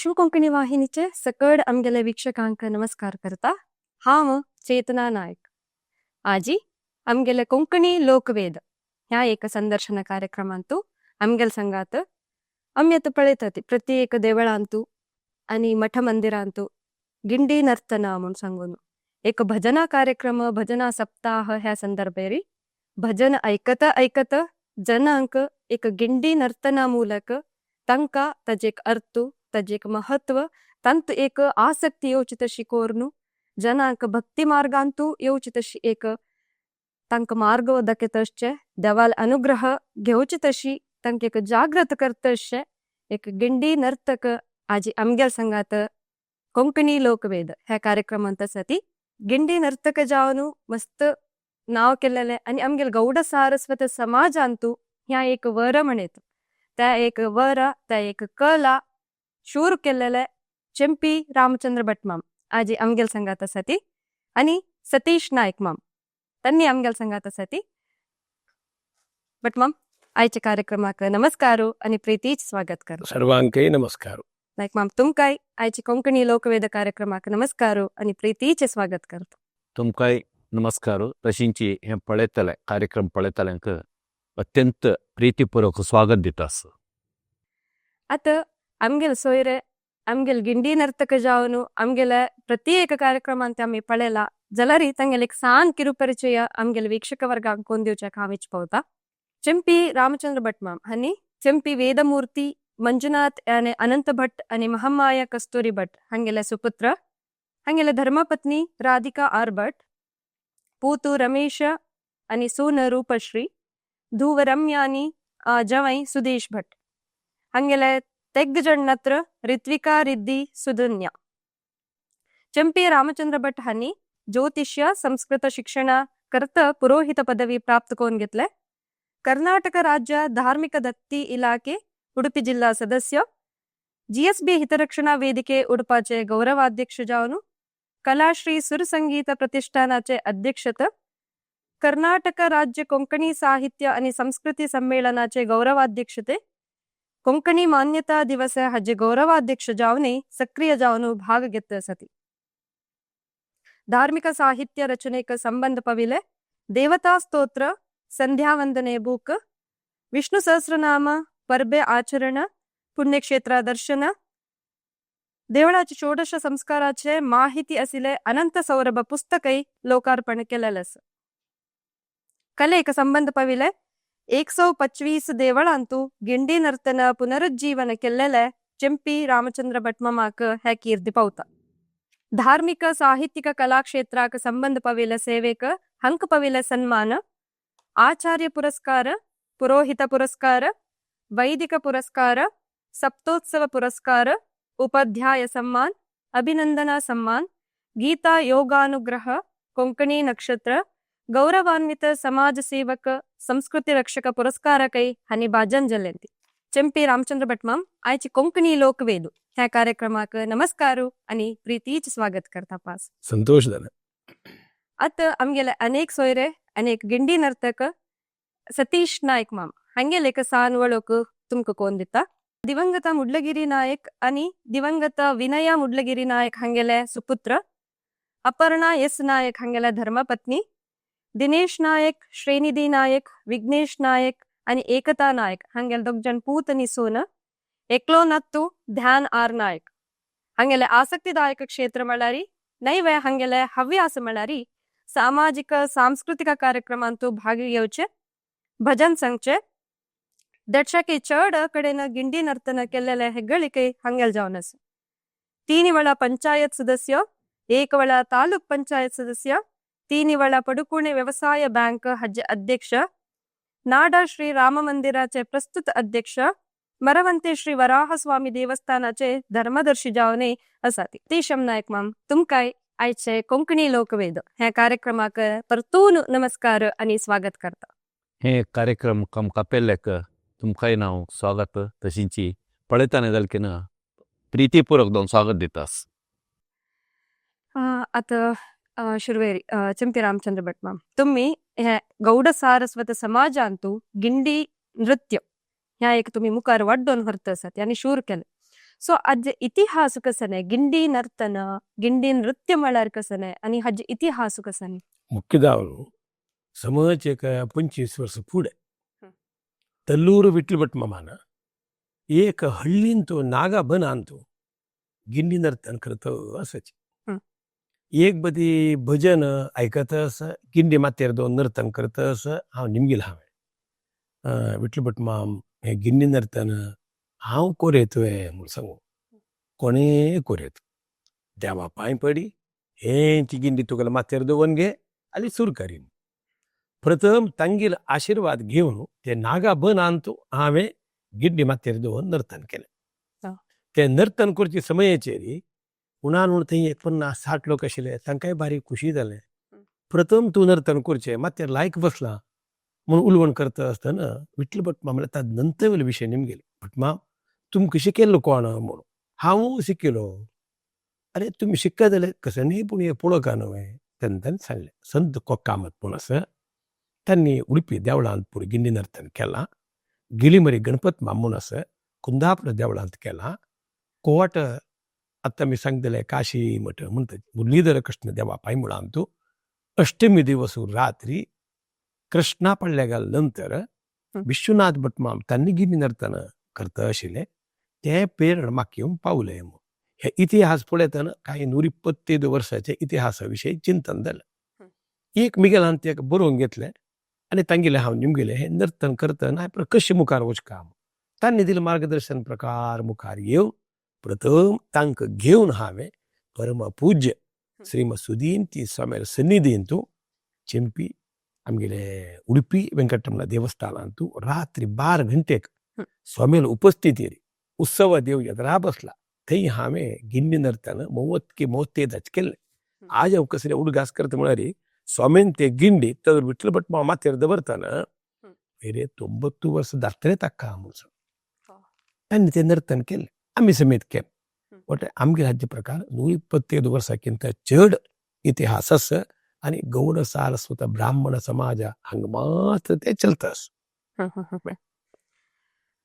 विश्व कोंकणी वाहिनीचे सकड आमगेले वीक्षकांक नमस्कार करता. हांव चेतना नायक. आजी आमगेले कोंकणी लोकवेद ह्या एक संदर्शन कार्यक्रमांतु आमगेल संगात आमी आतां पळयतात, प्रत्येक देवळांतु आनी मठ मंदिरांतु गिंडी नರ್ತन म्हूण सांगून एक भजना कार्यक्रम, भजना सप्ताह. ह्या संदर्भेरी भजन ऐकत ऐकत जनांक एक गिंडी नर्तना ಮೂಲಕ तांकां ताजें एक अर्थ, ताजें एक महत्व, तांत एक आसक्ती येवची तशी कोरून जनांक भक्ती मार्गांतू येवची तशी एक तांकां मार्ग दाखयता तशें, देवाल अनुग्रह घेवची तशी तांकां एक जागृत करता अशें एक गिंडी नर्तक आजी आमगेल संगात कोंकणी लोकवेद ह्या कार्यक्रमांत आसा. ती गिंडी नर्तक जावन मस्त नांव केलेलें आनी आमगेल गौड सारस्वत समाजांतू ह्या एक वर म्हणेत त्या एक वर, त्या एक कला शूर केलेले चेंपी रामचंद्र भट माम आजी आमगेल संगात आसा ती आनी सतीश नायक माम तन्नी आमगेल संगात आसा ती. भट माम, आयच्या कार्यक्रमाक नमस्कार आनी प्रीतीच स्वागत करू. सर्वांकय नमस्कार. नायक माम, तुमकांय आयची कोंकणी लोकवेद कार्यक्रमाक नमस्कार आनी प्रीतीचे स्वागत करतो. तुमकांय नमस्कार. तशींची हें पळयतले, कार्यक्रम पळयतल्यांक अत्यंत प्रीतीपूर्वक स्वागत दिता आसा. आतां आमगेल सोयरे, आमगेल गिंडी नರ್ತक जावन आमगेले प्रत्येक कार्यक्रमांत आमी पळयला जाल्यार तांगेले एक सान ಕಿರುಪರಿಚಯ आमगेले ವೀಕ್ಷಕ ವರ್ಗಾंक कोन दिवच्याक हांव इच्छपावता. चेंपी रामचंद्र भट माम हांणी चेंपी ವೇದಮೂರ್ತಿ ಮಂಜುನಾಥ್ ಯಾನೆ ಅನಂತ ಭಟ್ आणि ಮಹಮ್ಮಾಯ ಕಸ್ತೂರಿ ಭಟ್ ಹಾಂಗೆಲೆ ಸುಪುತ್ರ. ಹಾಂಗೆಲೆ ಧರ್ಮಪತ್ನಿ ರಾಧಿಕಾ ಆರ್ ಭಟ್, पूत रमेश आणि सून रूपश्री, धूव रम्या आणि जवई सुदेश भट. हांगेले तेग जण नत्र ರಿತ್ವಿಕಾ, ರಿದ್ದಿ, ಸುಧನ್ಯ. ಚಂಪಿ ರಾಮಚಂದ್ರ ಭಟ್ हांणी ज्योतिष्य, संस्कृत शिक्षण करत पुरोहित पदवी प्राप्त करून घेतले. कर्नाटಕ ರಾಜ್ಯ ಧಾರ್ಮಿಕ ದತ್ತಿ ಇಲಾಖೆ ಉಡುಪಿ ಜಿಲ್ಲಾ ಸದಸ್ಯ, ಜಿಎಸ್ಬಿ ಹಿತರಕ್ಷಣಾ ವೇದಿಕೆ ಉಡುಪಾचे ಗೌರವಾಧ್ಯಕ್ಷ जावन, ಕಲಾಶ್ರೀ ಸುರ ಸಂಗೀತ ಪ್ರತಿಷ್ಠಾनाचे अध्यक्षत, कर्नाटक राज्य कोंकणी साहित्य आणि संस्कृती संमेलनाचे गौरवाध्यक्षते, कोंकणी मान्यता दिवस हाजे गौरवाध्यक्ष जावने सक्रिय जावन भाग घेत आसाती. धार्मिक साहित्य रचनेक संबंध पविले ದೇವತಾ ಸ್ತೋತ್ರ, ಸಂಧ್ಯಾವಂದನೆ ಬೂಕ್, ವಿಷ್ಣು ಸಹಸ್ರನಾಮ, ಪರ್ಬೆ ಆಚರಣ, ಪುಣ್ಯಕ್ಷೇತ್ರ ದರ್ಶನ, देवळाचे षोडश संस्काराचे माहिती असले अनंत सौरभ पुस्तकय लोकार्पण केलेलें आसा. कलेक संबंध पविले 125 देवळांतू गिंडी नರ್ತನ ಪುನರುಜ್ಜೀವನ ಕೆಲ್ಲೆಲೆ ಚೆಂಪಿ ರಾಮಚಂದ್ರ ಭಟ್ಮಮಾಕ್ ಹೆ ಕೀರ್ತಿ ಪೌತ. ಧಾರ್ಮಿಕ ಸಾಹಿತ್ಯಿಕ ಕಲಾಕ್ಷೇತ್ರಕ್ಕೆ ಸಂಬಂಧ ಪವಿಲ ಸೇವೆಕ ಹಂಕ ಪವಿಲ ಸನ್ಮಾನ, ಆಚಾರ್ಯ ಪುರಸ್ಕಾರ, ಪುರೋಹಿತ ಪುರಸ್ಕಾರ, ವೈದಿಕ ಪುರಸ್ಕಾರ, ಸಪ್ತೋತ್ಸವ ಪುರಸ್ಕಾರ, ಉಪಾಧ್ಯಾಯ ಸಮ್ಮಾನ್, ಅಭಿನಂದನಾ ಸಮ್ಮಾನ್, ಗೀತಾ ಯೋಗಾನುಗ್ರಹ, ಕೊಂಕಣಿ ನಕ್ಷತ್ರ, ಗೌರವಾನ್ವಿತ ಸಮಾಜ ಸೇವಕ, ಸಂಸ್ಕೃತಿ ರಕ್ಷಕ ಪುರಸ್ಕಾರ ಕೈ ಹನಿ ಬಾಜನ್ ಜಲ್ಲೆಂತಿ. चेंपी रामचंद्र भट माम, आयची कोंकणी लोकवेद ह्या कार्यक्रमाक नमस्कार आणि प्रीतीच स्वागत करता पास. संतोष जालें. आतां आमगेले अनेक सोयरे, अनेक गिंडी नರ್ತक सतीश नायक माम हांगेले एक सान वळख तुमकां कोण दिता. दिवंगत मुडलगिरी नायक आणि दिवंगत विनया मुडलगिरी नायक हांगेले सुपुत्र, अपर्णा एस नायक हांगेले धर्मपत्नी, दिनेश नायक, श्रेनिधी नायक, विघ्नेश नायक आणि एकता नायक हांगेले दोग जण पूत आनी सून, एकलो नत्तु ध्यान आर नायक. हांगेले ಆಸಕ್ತಿದಾಯಕ ಕ್ಷೇತ್ರ म्हळ्यारी ನೈವೆ ಹಾಂಗೆಲೆ ಹವ್ಯಾಸ म्हळ्यारी ಸಾಮಾಜಿಕ ಸಾಂಸ್ಕೃತಿಕ ಕಾರ್ಯಕ್ರಮ ಅಂತೂ ಭಾಗ घेवचे, भजन सांगचे. देडशाके चड कडेन गिंडी नರ್ತನ केल्लेले ಹೆಗ್ಗಳಿಕೆ हांगेल जावन आसा. तीन वेळा पंचायत सदस्य, एक वेळा तालुक पंचायत सदस्य, तीन वेळा पಡುಕುಣೆ ವ್ಯವಸಾಯ ಬ್ಯಾಂಕ್ ಹಜ್ಜೆ ಅಧ್ಯಕ್ಷ, ನಾಡ ಶ್ರೀ ರಾಮ ಮಂದಿराचे प्रस्तुत अध्यक्ष, मरवंते श्री वराहस्वामी देवस्थानाचे धर्मदर्शी जावने आसात. तीशम नायक माम, तुमकांय आयचे कोंकणी लोकवेद ह्या कार्यक्रमाक परतून नमस्कार आणि स्वागत करता. हे कार्यक्रम कम कापेल्ल्याक तुमकांय हांव स्वागत तशींची पळयतना जाल्यार ना प्रीतीपूर्वक दोन स्वागत दितास. आतां शुरुवेरी चंपी रामचंद्र भट माम, तुम्ही हे गौड सारस्वत समाजांतू गिंडी नृत्य ह्या एक तुम्ही मुखार वाड्डोन व्हरत आसात आनी शूर केलें. सो हाजे इतिहास कसने गिंडी नर्तन, गिंडी नृत्य म्हळ्यार कसने आनी हाजे इतिहास कसने? मुख्यदावनु समज एक 25 वर्ष फुडें तल्लूर विಟ್ಲಭಟ್ मामान एक हळ्ळींतु नागा बनांतु गिंडी नर्तन करत असायचे. एक बदी भजन आयकत आसा, गिंडी माथ्यार दवरून नर्तन करत आसा. हांव निमगील हांवें विट्लभट माम हें गिंडी नर्तन हांव कोरेत म्हूण सांगू कोणेय कोरेत देवा पांय पडी हेंची गिंडी तुगेल्या माथ्यार दवरून घे आनी सुरू करीन. प्रथम तांगेलो आशिर्वाद घेवन ते नागा बनांत हांवें गिड्डी माथ्यार दवरून नर्तन केलें. ते नर्तन करचे समयाचेर उणान उण थंय एक 50-60 लोक आशिल्ले, तांकांय बारीक खुशी जालें. प्रथम तूं नर्तन करचें माथ्यार लायक बसलां म्हूण उलोवण करता आसतना विठ्ठल भट माम म्हणल्यार ताजे नंतर वयलो विशय निमगेलो, भटमाम तुमकां शिकयल्लो कोण म्हणून. हांव शिकयलो. आरे तुमी शिकता जाल्यार कसं न्ही पूण हें पळोवंक न्हय. तेन्ना ताणें सांगलें संत कोक्कामत म्हूण आसा, तांणी उडपी देवळांत पूण गिंडी नर्तन केलां. गिलीमरी गणपत माम म्हूण आसा, कुंदापूर देवळांत केलां. कोवाट आतां आमी सांगतले काशी मठ म्हणटा मुरलीधर कृष्ण देवा पांय मुळांतू अष्टमी दिवस रात्री कृष्णा पडल्या गेल्या नंतर विश्वनाथ भटमाम तांणी गिंडी नर्तन करता आशिल्ले, ते प्रेरण म्हाका येवन पावले. हे इतिहास पळयतना कांय 125 वर्साचे इतिहासा विशयी चिंतन जालें. एक मिगेलान ते बरोवन घेतलें आनी तांगेलें हांव निमगेलें हें नर्तन करतना हांवें कशें मुखार वचका तांणी दिलें मार्गदर्शन प्रकार मुखार येवन प्रथम तांकां घेवन हांवें परमपूज्य श्रीमद सुदीन ती स्वाम्याल्या सन्निधींतू चेंपी आमगेले उडपी वेंकटरमण देवस्थानांतू रात्री 12 घंटेक स्वाम्याल्या उपस्थितीर उत्सव देव येदरा बसला थंय हांवें गिन्नी नर्तन 30 की 35 केल्लें. आज हांव कसले उडगास करता म्हळ्यार स्वामीन ते गिंडी तर विठ्ठल भट माथ्यार दवरतना वेरे 90 वर्स जातले ताका म्हूण तांणी ते नर्तन केलें, आमी समेत केलें. बट आमगे हाजे प्रकार 125 वर्सांकिंत चड इतिहास आसा आनी गौड सारस्वत ब्राह्मण समाज हांगा मात्र ते चलता आसा.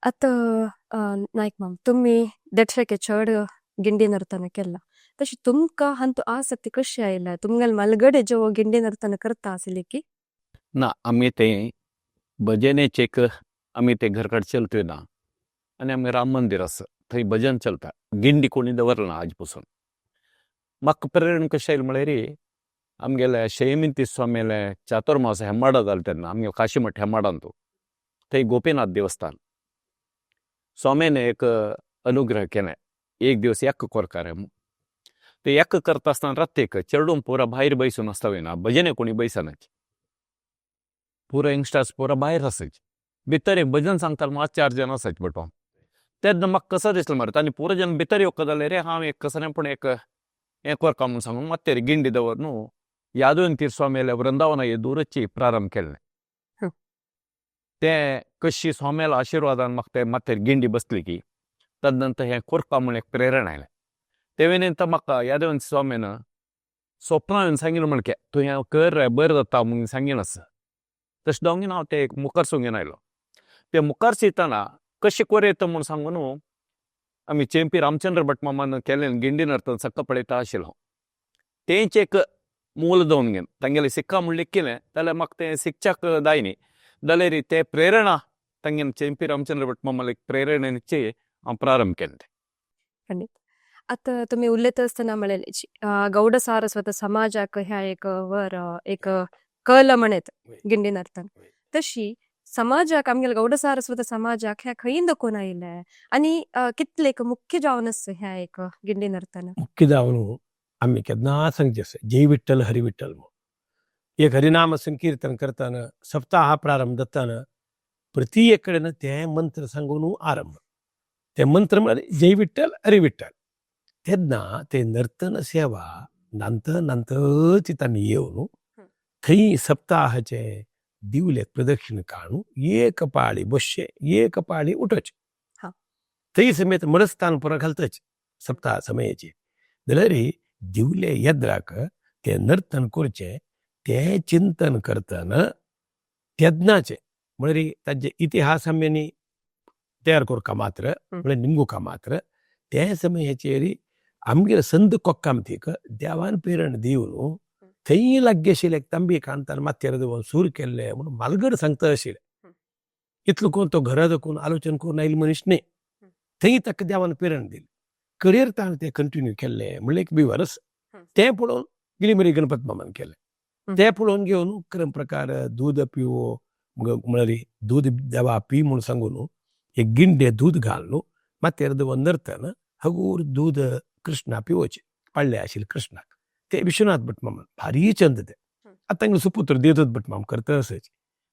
आतां नायक माम, तुमी देडशेके चड गिंडी नर्तन केला, तशी तुमकां हांतू आसक्ती कशी आयल्या? तुमगेले मलगडे ज्यो गिंडी नर्तन करता आसली की? ना, आमी ते भजनेचे एक आमी ते घरकड चलतोय ना आनी आमगे राम मंदिर आसा थंय भजन चलता, गिंडी कोणी दवरना आज पसून. म्हाका प्रेरणा कशें आयलें म्हळ्यार आमगेले शयमिंती स्वामीले चातुर्मास हेम्माडा जालें तेन्ना आमगे काशीमठ हेम्माडांतू थंय गोपीनाथ देवस्थान स्वामीन एक अनुग्रह केलें, एक दिवस एक कोरकार म्हूण. ते एक करता आसतना रातीक चेडूं पुरा भायर बैसून आसता वयना, भजने कोणी बैसनाच, पुरा यंगस्टर्स पुरा भायर आसायचे, भितर एक भजन सांगताले मात 4 जाण आसायचे. बट तेन्ना म्हाका कसो दिसलें मरे तांणी पुरो जन भितर येवका जालें रे, हांव एक कसलें पूण एक हें कोरका म्हूण सांगून मात्तेर गिंडी दवर न्हू यादवंतीर स्वामीले वृंदावना दूरची प्रारंभ केल्लें. तें कशी स्वाम्याल्या आशिर्वादान म्हाका ते माथ्यार गिंडी बसली की तदनंतर हें कोरपा म्हूण एक प्रेरणा आयलें. तेवेन म्हाका यादवंत स्वामीन स्वप्नान येवन सांगिल्लें म्हणके तूं हें कर रे बरें जाता म्हूण सांगिल्लें आसा. तशें जावन हांव तें एक मुखार सोंगीन आयलो. ते मुखार शितना कशें कोर येता म्हूण सांगून आमी चेंपी रामचंद्र भट मामान केलें गिंडी नर्तन सक्का पळयता आशिल्लो, तेंच एक मूल दवन घेवन तांगेलें सिक्का म्हणलें केलें जाल्यार म्हाका तें शिकच्याक जाय न्ही जाल्यार ते प्रेरणा तांगेले चेंपी रामचंद्र भट मामाले प्रेरणेचे हांव प्रारंभ केलें. खंडीत. आतां तुमी उलयता आसतना म्हणलें गौड सारस्वत समाजाक ह्या एक वर एक कल म्हणत गिंडी नर्तन, तशी समाजाक आमगेले गौड सारस्वत समाजाक ह्या खंय दखून आयलें आनी कितले एक मुख्य जावन आसा ह्या एक गिंडी नर्तन? मुख्य जावन आमी केन्ना सांगचें आसा जय विठ्ठल हरी विठ्ठल म्हूण एक हरिनाम संकीर्तन करतना सप्ताह प्रारंभ जाताना प्रति एक कडेन ते मंत्र सांगून आरंभ, ते मंत्र म्हळ्यार जय विठ्ठल हरी विठ्ठल. तेन्ना ते नर्तन सेवा नंतर नंतर तांणी येवन थंय सप्ताहाचे दिवले प्रदक्षिण काडून एक पाळी बसचे एक पाळी उठोवचे, थंय समेत मरस्थान पुरा घालतच सप्ताह समयाचे. जाल्यार दिवले येद्राक ते नर्तन करचें ते चिंतन करतना तेन्नाचे म्हळ्यार तांचे इतिहास आमी तयार करका मात्र म्हळ्यार निमगुका मात्र ते समयाचेर आमगेले संद कोक्कामतीक देवान प्रेरण दिवन थंय लागीं आशिल्ले एक तांबी कांतान माथ्यार दवरून सूर केल्ले म्हणून मालगड सांगता आशिल्ले. इतलो कोण तो घरा दाखोवन आलोचन करून आयिल्लो मनीस न्ही. थंय ताका देवान प्रेरण दिली, करियर ताणें तें कंटिन्यू केल्लें म्हणलें एक बिवर आसा. तें पळोवन गिलीमिरी गणपत मामान केलें. तें पळोवन घेवन क्रम प्रकार दूद पिवो म्हळ्यार दूद देवा पी म्हूण सांगून एक गिंडे दूद घालून माथ्यार दवरून नर्तन हगूर दूद कृष्णा पिवोचें पाळ्ळे आशिल्लें कृष्णाक. ते विश्वनाथ भट मामान भारी चंद ते आतां तांगेलो सुपुत्र देवदत्त भट माम करता अशें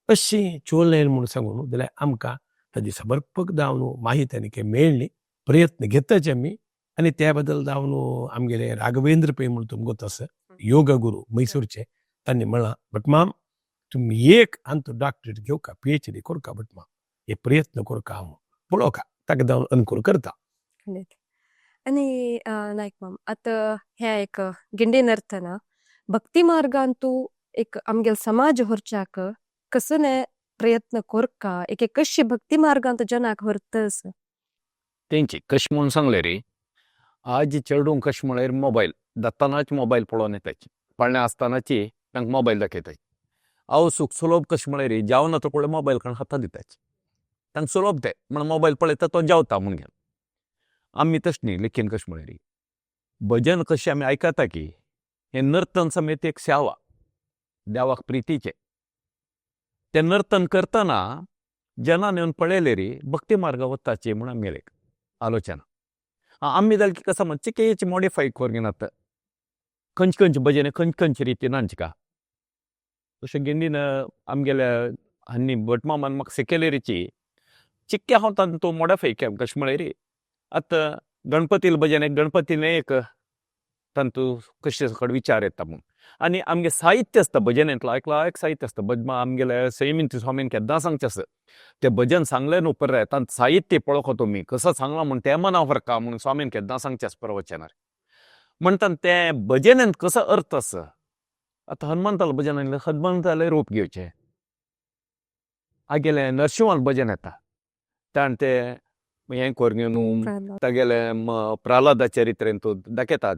अशें चोळ्ळें म्हूण सांगून जाल्यार आमकां ताजी समर्पक जावन माहिती आनी मेळ्ळी. प्रयत्न घेताचे आमी आनी त्या बद्दल जावन आमगेले राघवेंद्र पै म्हूण तुमकां आसा योग गुरू मैसूरचे, तांणी म्हळां भटमाम तुमी एक आंतू डॉक्टरेट घेवका, PhD करका भटमाम, हे प्रयत्न करका हांव पळोवका ताका जावन अनुकूल करता. आनी नायक माम, आतां हें एक गिंडी नर्तन भक्ती मार्गांतू एक आमगेल समाज व्हरच्याक कसले प्रयत्न करका, एक कशी भक्ती मार्गांत जनाक व्हरतस? तेंची कशें म्हणून सांगलें रे, आज चेडूं कशें म्हळ्यार मोबायल जातानाच मोबायल पळोवन येताय, पाळण्या आसतनाची तांकां मोबायल दाखयताय. हांव सुख सुलभ कशें म्हळ्यार जेवना तो पळय मोबायल काडून हातांत दिताय, तांकां सुलभ तें म्हण मोबायल पळयता तो जेवता म्हूण घेवन. आमी तशें न्ही लेखीन कशें म्हळ्यार भजन कशें आमी आयकता की हें नर्तन समेत एक सेवा देवाक प्रितीचें. तें नर्तन करतना जनान येवन पळयलें रे भक्ती मार्गा वताचे म्हूण आमगेलें एक आलोचना. आमी जाल्यार कसो म्हण चिकेच मॉडिफाय करून घेनात, खंयचे खंयचे भजन खंयचे खंयचे रितीन हांचका तशें गिंडीन आमगेल्या आनी भटमामान म्हाका शिकयले रिची चिक्के हांव तांतू मॉडिफाय केलें. कशें म्हळ्यार आतां गणपतीले भजन एक गणपतीने एक तांतू कशें सकट विचार येता म्हूण. आनी आमगे साहित्य आसता भजनेंतलो एकलो एक साहित्य आसता. भजमा आमगेले सैमिंती स्वामीन केन्ना सांगचें आसा तें भजन सांगलें न्हू पर्रे तांत साहित्य पळोवका तुमी कसो सांगलां म्हूण तें मना फरका म्हणून स्वामीन केन्ना सांगचें आसा प्रवचनार. म्हणटा तें भजनेंत कसो अर्थ आसा. आतां हनुमंतालें भजन आयलें, हनुमंतालें रूप घेवचें. आगेलें नरशिंवालें भजन येता ताणें तें हें करून घेवन तागेलें प्रल्हादा चरित्रेंत दाखयतात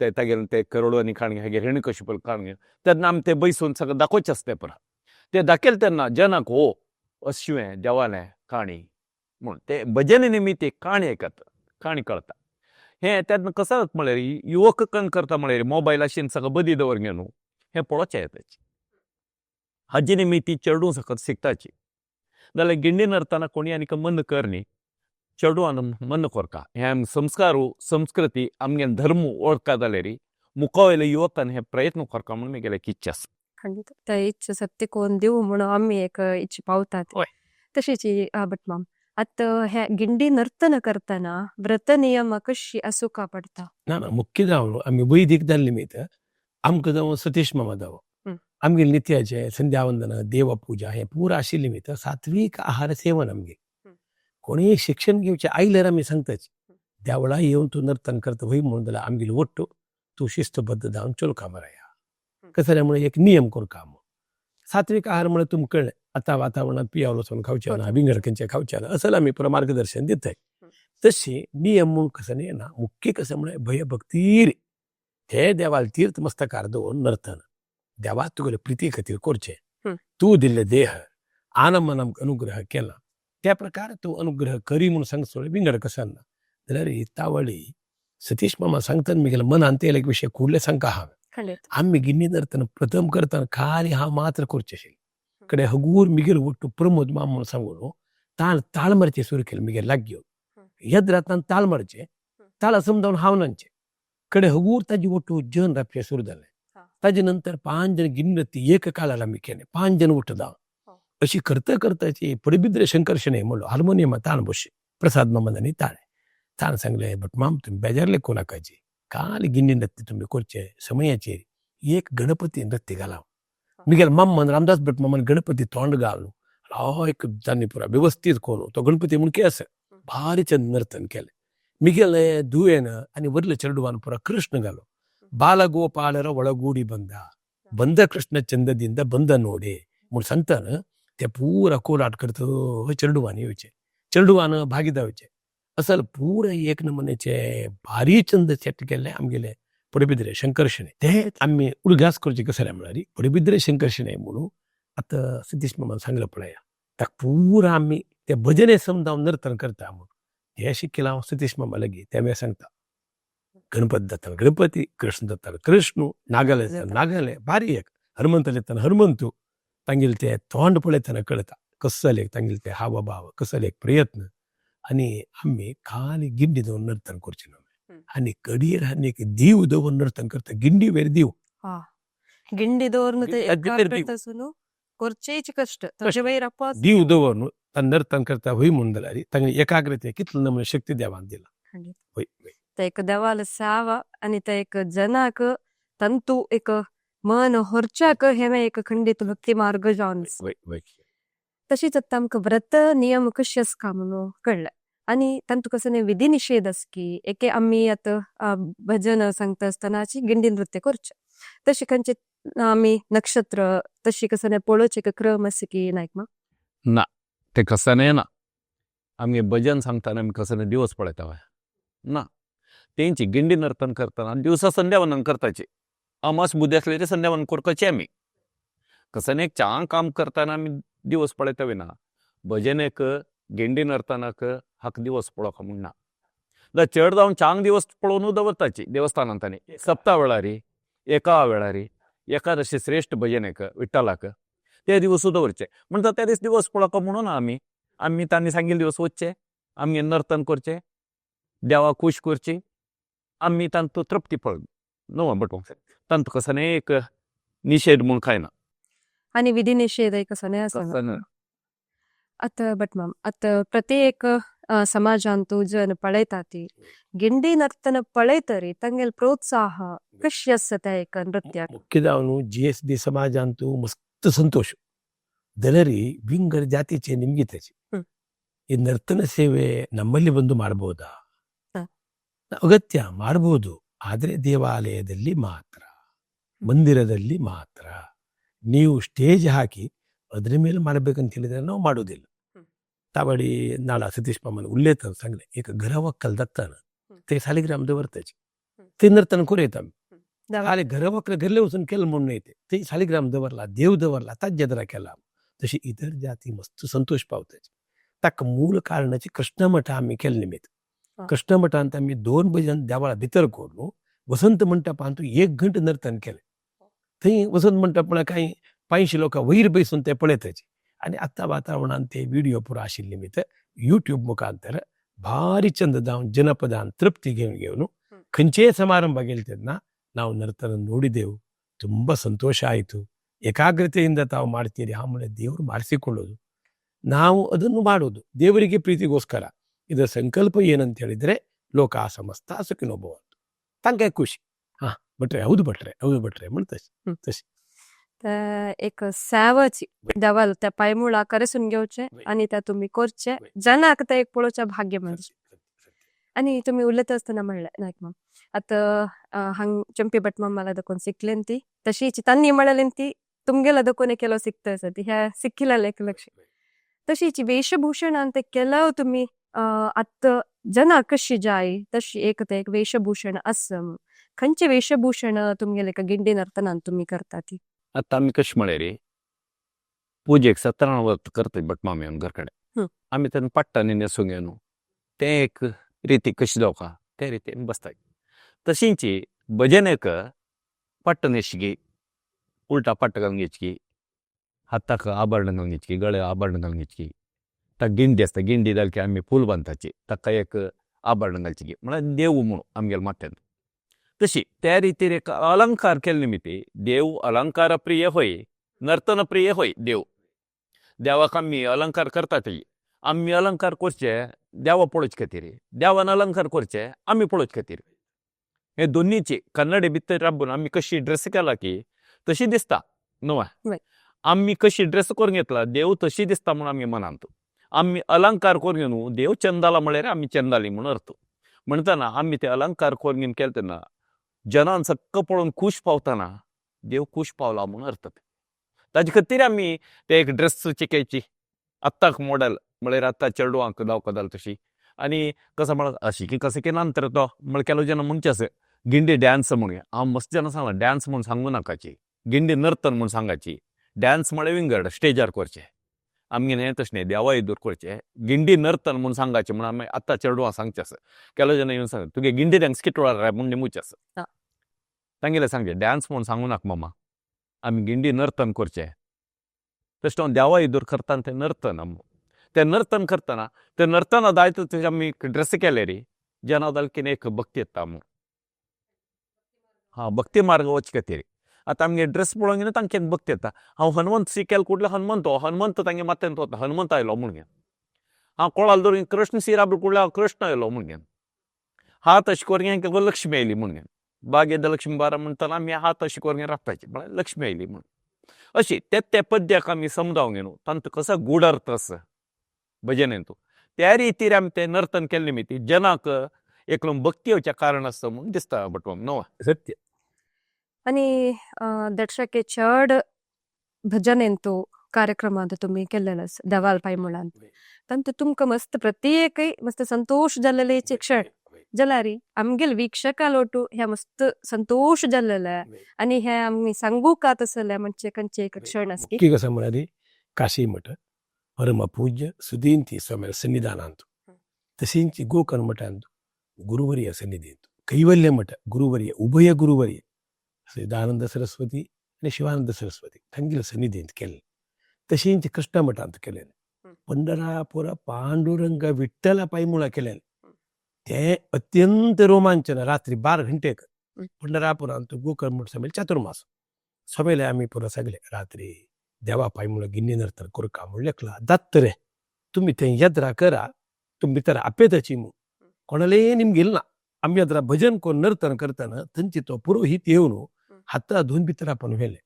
ते तागेलें ते करोडवानी काणी हागेर हिरण्यकश्यप काणी तेन्ना आमी तें बैसून सगळें दाखोवचें आसता तें पुरा. तें दाखयलें तेन्ना जनाक हो अशें देवालें काणी म्हूण ते भजन निमित्त एक काणी आयकता, काणी कळटा. हें तेन्ना कसो म्हळ्यार युवक कन करता म्हळ्यार मोबायल आशिल्लें सगळें बदी दवर न्हू हें पळोवचें येताचें. हाजे निमित्त चेडूं सकत शिकताची जाल्यार गिंडी नर्तना कोणी आनीक मन कर न्ही, चेडवान मन कोरका हें संस्कार संस्कृती आमगे धर्म वळखा जाल्यार मुखावयले युवकान हे प्रयत्न करका म्हणून म्हगेले एक इच्छा आसा. खंडित ते इच्छा सत्य कोण दिवं म्हणून आमी एक इच्छा पावतात. तशीच भटमाम, आतां हे गिंडी नर्तन करतना व्रत नियम कशी आसूका पडटा? ना ना मुख्य जावन आमी वैदीक जाल्ले निमित्त आमकां जावं सतीश मामा जावं आमगेले नित्याचें संध्यावंदन देवपुजा हें पुरा आशिल्लें निमित्त सात्वीक आहार सेवन आमगे. कोणीय शिक्षण घेवचें आयल्यार आमी सांगताच देवळा येवन तूं नर्तन करता वय म्हणून जाल्यार आमगेली वट्टू तूं शिस्तबद्ध जावन चलका मराया कसं जाल्यार म्हणून एक नियम करका. सात्वीक आहार म्हळ्यार तुमकां कळ्ळें आतां वातावरणांत पियावलो वचून खावचें ना, विंगड खंयचें खावचें ना, असं आमी पुरो मार्गदर्शन दिताय. तशी नियम म्हूण कसं येना, मुख्य कसं म्हळ्यार भयभक्तीर ते देवाल तीर्थ मस्तकार दवरून नर्तन देवा तुगेले प्रिती खातीर करचें. तूं दिल्ले देह आनंद आमकां अनुग्रह केला त्या प्रकार तूं अनुग्रह करी म्हूण सांगचो विंगड कसं ना. जाल्यार तावळी सतीश मामा सांगतना म्हगेल्या मनान ते एक विशय कुडले सांगका हांवें. आमी गिन्नी नर्तन प्रथम करतना खाली हांव मात्र करचें आशिल्लें. कडे हगूर मिगेल ಒಟ್ಟು प्रमोद माम म्हणून सांगून ताळ ताळ मारचें सुरू केलें मिगेल लागीं येवन येद्रातान ताळ मारचें ताळा समजावन हांव नांचें कडे हगूर ताजी ಒಟ್ಟು जन रापचें सुरू जालें. ताजे नंतर पांच जण गिन्नती एक काळार आमी केलें, 5 जण उठता अशी करता करताची पडबिद्र शंकर शणै म्हणलो हार्मोनियम ताण बशे प्रसाद मामान आनी ताळें ताण सांगलें भटमाम तुमी बेजारले कोणाकाची काल गिन्नी नृत्य तुमी करचे समयाचेर एक गणपती नृत्य घाला. मिगेल माम्मान रामदास भट मामान गणपती तोंड घालून एक तांणी पुरा व्यवस्थीत करून तो गणपती म्हूण के आसा भारी चंद नर्तन केलें. मिगेले दुयेन आनी वरले चेडवान पुरा कृष्ण घालो ಬಾಲಗೋಪಾಲರ ಒಳಗೂಡಿ ಬಂದ ಬಂದ ಕೃಷ್ಣ ಚಂದದಿಂದ ಬಂದ ನೋಡಿ म्हूण सांगतना ते पुरा कोलाट करता चेडवान येवचें, चेडवान भागीदार येवचें. असल पुरा एक नमुन्याचे भारी चंद सेट केल्ले आमगेले पडबिद्रे शंकर शणै ते आमी उडगास करचे कसले म्हळ्यार पडबिद्रे शंकर शणै म्हणून आतां सतीश मामान सांगलें पळया ताका पुरा आमी ते भजने समजावन नर्तन करता म्हणून हें शिकला हांव सतीश मामा लागीं ते सांगता. गणपती जाताना गणपती, कृष्ण जाताना कृष्ण, नागाले जाताना नागाले, भारी एक हनुमंत जाताना हनुमंतू. तांगेले ते तोंड पळयतना कळटा कसले तांगेले ते हावभाव, कसले एक प्रयत्न. आनी आमी खाली गिंडी दवरून नर्तन करचे न्हू आनी कडयेर आनी एक दीव दवरून नर्तन करता, गिंडी वयर दीव. गिंडी दवरून ते गिंडी दीव. करचेच कश्ट ताजे वयर आपोआप दीव दवरून नर्तन करता हूय म्हणून जाल्यार तांगे एकाग्रते कितलो नमुने शक्ती देवान दिला. हय. ते एक देवाल सावा आनी ते एक जनाक तंतु एक मन होरच्याक हें एक खंडीत भक्ती मार्ग जावन. वय वय तशीच आतां आमकां व्रत नियम कशे आसका म्हणून कळ्ळें आनी तांतू कसो विधी निशेध आसकी एके आमी आतां भजन सांगता आसतनाची गिंडी नृत्य करचें तशें खंयचे आमी नक्षत्र तशी कसो पळोवचें एक क्रम आसा की नायक मा? ना, ते कसं ना. आमगे भजन सांगतना आमी कसं दिवस पळयता ना. तेंची गिंडी नर्तन करतना दिवसा संध्यावंदन करताची, अमास बुद्धी आसली तरी संध्यावंदन करपाची आमी. कसं एक चांग काम करतना आमी दिवस पळयता ना. भजनेक गिंडी नर्तनाक हाका दिवस पळोवंक म्हूण ना. चड जावन चांग दिवस पळोवनू दवरताची देवस्थानांत सप्ता वेळारी, एका वेळारी एकादशी श्रेष्ठ भजनेक विठ्ठलाक ते दिवसूय दवरचे. म्हणटा त्या दीस दिवस पळोवंक म्हणून आमी आमी तांणी सांगिल्ले दिवस वचचे, आमगे नर्तन करचें, देवाक खूश करची, आमी तांतू तृप्ती पळोवन न्हू भट तांतू कसो एक निशेध म्हूण कांय ना. आनी विधी निशेध कसो आसना. आतां भटमाम आतां प्रत्येक समाजांतू जन पळयता ती गिंडी नर्तन पळयतरी तांगेले प्रोत्साह कशी आसता त्या एक नृत्याक? मुख्य जावन GSB समाजांतू मस्त संतोष ದಲರಿ ವಿಂಗಡ ಜಾತಿಚೆ ನಿಮ್ಗಿತಚಿ ಈ ನರ್ತನ ಸೇವೆ ನಮ್ಮಲ್ಲಿ ಬಂದು ಮಾಡಬಹುದಾ? ಅಗತ್ಯ ಮಾಡಬಹುದು, ಆದರೆ ದೇವಾಲಯದಲ್ಲಿ ಮಾತ್ರ, ಮಂದಿರದಲ್ಲಿ ಮಾತ್ರ. ನೀವು ಸ್ಟೇಜ್ ಹಾಕಿ ಅದ್ರ ಮೇಲೆ ಮಾಡ್ಬೇಕಂತ ಹೇಳಿದ್ರೆ ನಾವು ಮಾಡೋದಿಲ್ಲ. तावडी नाडा सतीश मामान उलयतना सांगलें एक घरा वक्कल जाताना ते सालिग्राम दवरताचे ते नर्तन करूं आमी. आनी घरा वक्कल घरले वचून केलं म्हणून न्हय ते ते सालिग्राम दवरला, देव दवरला, ताज्या दरा केला. तशी इतर जाती मस्त संतोष पावताचे. ताका मूळ कारणाची कृष्ण मठ आमी केले निमित्त. कृष्ण मठांत आमी 2 भजन देवळा भितर करून वसंत मंटपांत 1 घंटे नर्तन केलें. थंय वसंत मंटप म्हळ्यार कांय 500 लोकां वयर बसून ते पळयताचे आनी आतां वातावरणान ते व्हिडियो पुरो आशिल्ले निमित्त युट्यूब मुखांतर भारी चंद जावन जनपदान तृप्ती घेवन घेवन खंयचेय ಸಮಾರಂಭ गेले तेन्ना ನಾವು ನರ್ತನ ನೋಡಿದೆವು, ತುಂಬ ಸಂತೋಷ ಆಯಿತು. ಏಕಾಗ್ರತೆಯಿಂದ ತಾವು ಮಾಡ್ತೀರಿ, ಆಮೇಲೆ ದೇವರು ಮಾಡಿಸಿಕೊಳ್ಳೋದು, ನಾವು ಅದನ್ನು ಮಾಡೋದು ದೇವರಿಗೆ ಪ್ರೀತಿಗೋಸ್ಕರ. ಇದರ ಸಂಕಲ್ಪ ಏನಂತ ಹೇಳಿದರೆ ಲೋಕ ಸಮಸ್ತ ಸುಖಿನೋ ಭವಂತು. ತಾಂಗೆ ಖುಷಿ. ಹಾ ಭಟ್ರೆ, ಹೌದು ಭಟ್ರೆ, ಹೌದು ಭಟ್ರೆ म्हणतस. तशी एक सेवाची देवाल त्या पायमुळा करेसून घेवचे आनी त्या तुमी करचे जनाक ते एक पळोवचें भाग्य मेळचें. आनी तुमी उलयता आसतना म्हणलें नायक माम आतां हांग चंपी भट मामाला दखून शिकलेन ती तशीच तांणी म्हणलें ती तुमगेला दखून केलो शिकता आसा ती ह्या सिक्किला एक लक्ष तशीच वेशभूषणान ते केलं तुमी आतां जना कशी जाय तशी एक ते एक वेशभूषण आसा. खंयचे वेशभूषण तुमगेले गिंडी नर्तनान तुमी करता ती? आतां आमी कशें म्हळ्यार पुजेक सत्यनारायण व्रत करतात भट मामी आमी घर कडेन आमी तेन्ना पट्टांनी न्हेसूंक घेवन तें एक रिती कशी जावका ते रितीन बसतात. तशींच भजनेक पट्ट न्हेसची, उल्टा पट्ट घालून घेवची, हाताक आभरण घालून घेवची, गळ्याक आभरण घालून घेवची. ताका गिंडी आसता, गिंडी जाली की आमी फूल बांदताची, ताका एक आभरण घालची म्हळ्यार देव म्हणून आमगेल्या माथ्यान. तशी त्या रितीर एक अलंकार केले निमित्ती देव अलंकार प्रिय होय, नर्तन प्रिय होय. देव देवाक आमी अलंकार करतात, आमी अलंकार करचे देवा पळोवचे खातीर, देवान अलंकार करचे आमी पळोवचे खातीर. हे दोन्हीची कन्नडे भितर राबून आमी कशी ड्रेस केला की तशी दिसता न्हू. आमी कशी ड्रेस करून घेतला देव तशी दिसता म्हणून आमगे मनांत आमी अलंकार करून घेवन देव चंदाला म्हळ्यार आमी चंदाली म्हणून अर्थ. म्हणटना आमी ते अलंकार करून घेवन केले तेन्ना जनान सक्क पळोवन खूश पावतना देव खूश पावला म्हणून अर्थ. ताजे खातीर आमी ते एक ड्रेस चिकायची आत्ताक मॉडल म्हळ्यार आतां चेडवांक जावका जाल तशी आनी कसो म्हळ्यार अशी की कसं की नंतर तो म्हळ्यार केलो जेन्ना म्हणचे आसा गिंडी डॅन्स म्हणून हांव मस्त जेन्ना सांगला डॅन्स म्हूण सांगू नाकाची, गिंडी नर्तन म्हूण सांगाची. डॅन्स म्हळ्यार विंगड स्टेजार करचें, आमगे हें तशें न्ही, देवा येदूर करचें. गिंडी नर्तन म्हूण सांगाचें म्हूण आमी आतां चेडवां सांगचें आसा. केलो जेन्ना येवन सांग तुगे गिंडी डॅन्स कितलो रे म्हूण निमुचें आसा. तांगेलें सांगचें डॅन्स म्हूण सांगू नाका मामा, आमी गिंडी नर्तन करचें. तशें हांव देवा येदूर करता तें नर्तन, तें नर्तन करतना तें नर्तना दायत तुजें आमी ड्रेस केले रे जेन्ना जालें की एक भक्ती येता म्हूण. हां, भक्ती मार्ग वच खातीर आतां आमगे ड्रेस पळोवन घेवन तांकां एक भक्ती येता. हांव हनुमंत सी केल कुडले हनुमंत, हो हनुमंत तांगे माथ्यांत वता, हनुमंत आयलो म्हूण घेवन. हांव कोळाल दवरून कृष्ण सी राबल कुडले हांव कृष्ण आयलो म्हूण घेवन. हात अशें करून घेवन लक्ष्मी आयली म्हूण घेवन. बागेद लक्ष्मी बारा म्हणटना आमी हात अशें करून राखपाची म्हळ्यार लक्ष्मी आयली म्हूण. अशी ते ते पद्याक आमी समजावन घेवन तांचो कसो गूढ अर्थ आसा भजनेंतू त्या रितीर आमी तें नर्तन केल्ले निमित्त जनाक एकलो भक्ती येवचें कारण आसता म्हूण दिसता भटमाम न्हू. सत्य. आनी दर्शके चड भजनेंतू कार्यक्रमांत तुमी केल्लेले आसा देवाल पायमुळांत, तांतू तुमकां मस्त प्रत्येकय मस्त संतोश जाल्लेले क्षण जाल्यार आमगेले वीक्षका लोटू हे मस्त संतोश जाल्लेले आनी हे आमी सांगूक तसले म्हणजे खंयचे एक क्षण आसा. मुख्य कसं म्हळ्यार काशी मठ परमपूज्य सुदींती स्वामी सन्निधानांत, तशींच गोकर्ण मठांत गुरुवर्य सन्निधींत, कैवल्य मठ गुरुवर्य उभय गुरुवर्य सदानंद सरस्वती आनी शिवानंद सरस्वती तांगेले सन्निधींत केल्लें. तशींच कृष्ण मठांत केलें. पंढरापुर पांडुरंग विठ्ठला पायमुळा केलें. ते अत्यंत रोमांचन रात्री 12 घंटेक पंढरापुरांत गोकर्ण मठ समेल चातुर्मास समेले आमी पुरा सगळे रात्री देवा पायमुळा गिन्नी नर्तन करका म्हूण लेखला दत्तरे तुमी ते यद्रा करा, तुमी भितर आपेताची म्हूण कोणाले निमगेल ना. आमी यद्रा भजन कोण नर्तन करतना थंयची तो पुरोहीत येवन हाता धुवन भितर आपण व्हेले.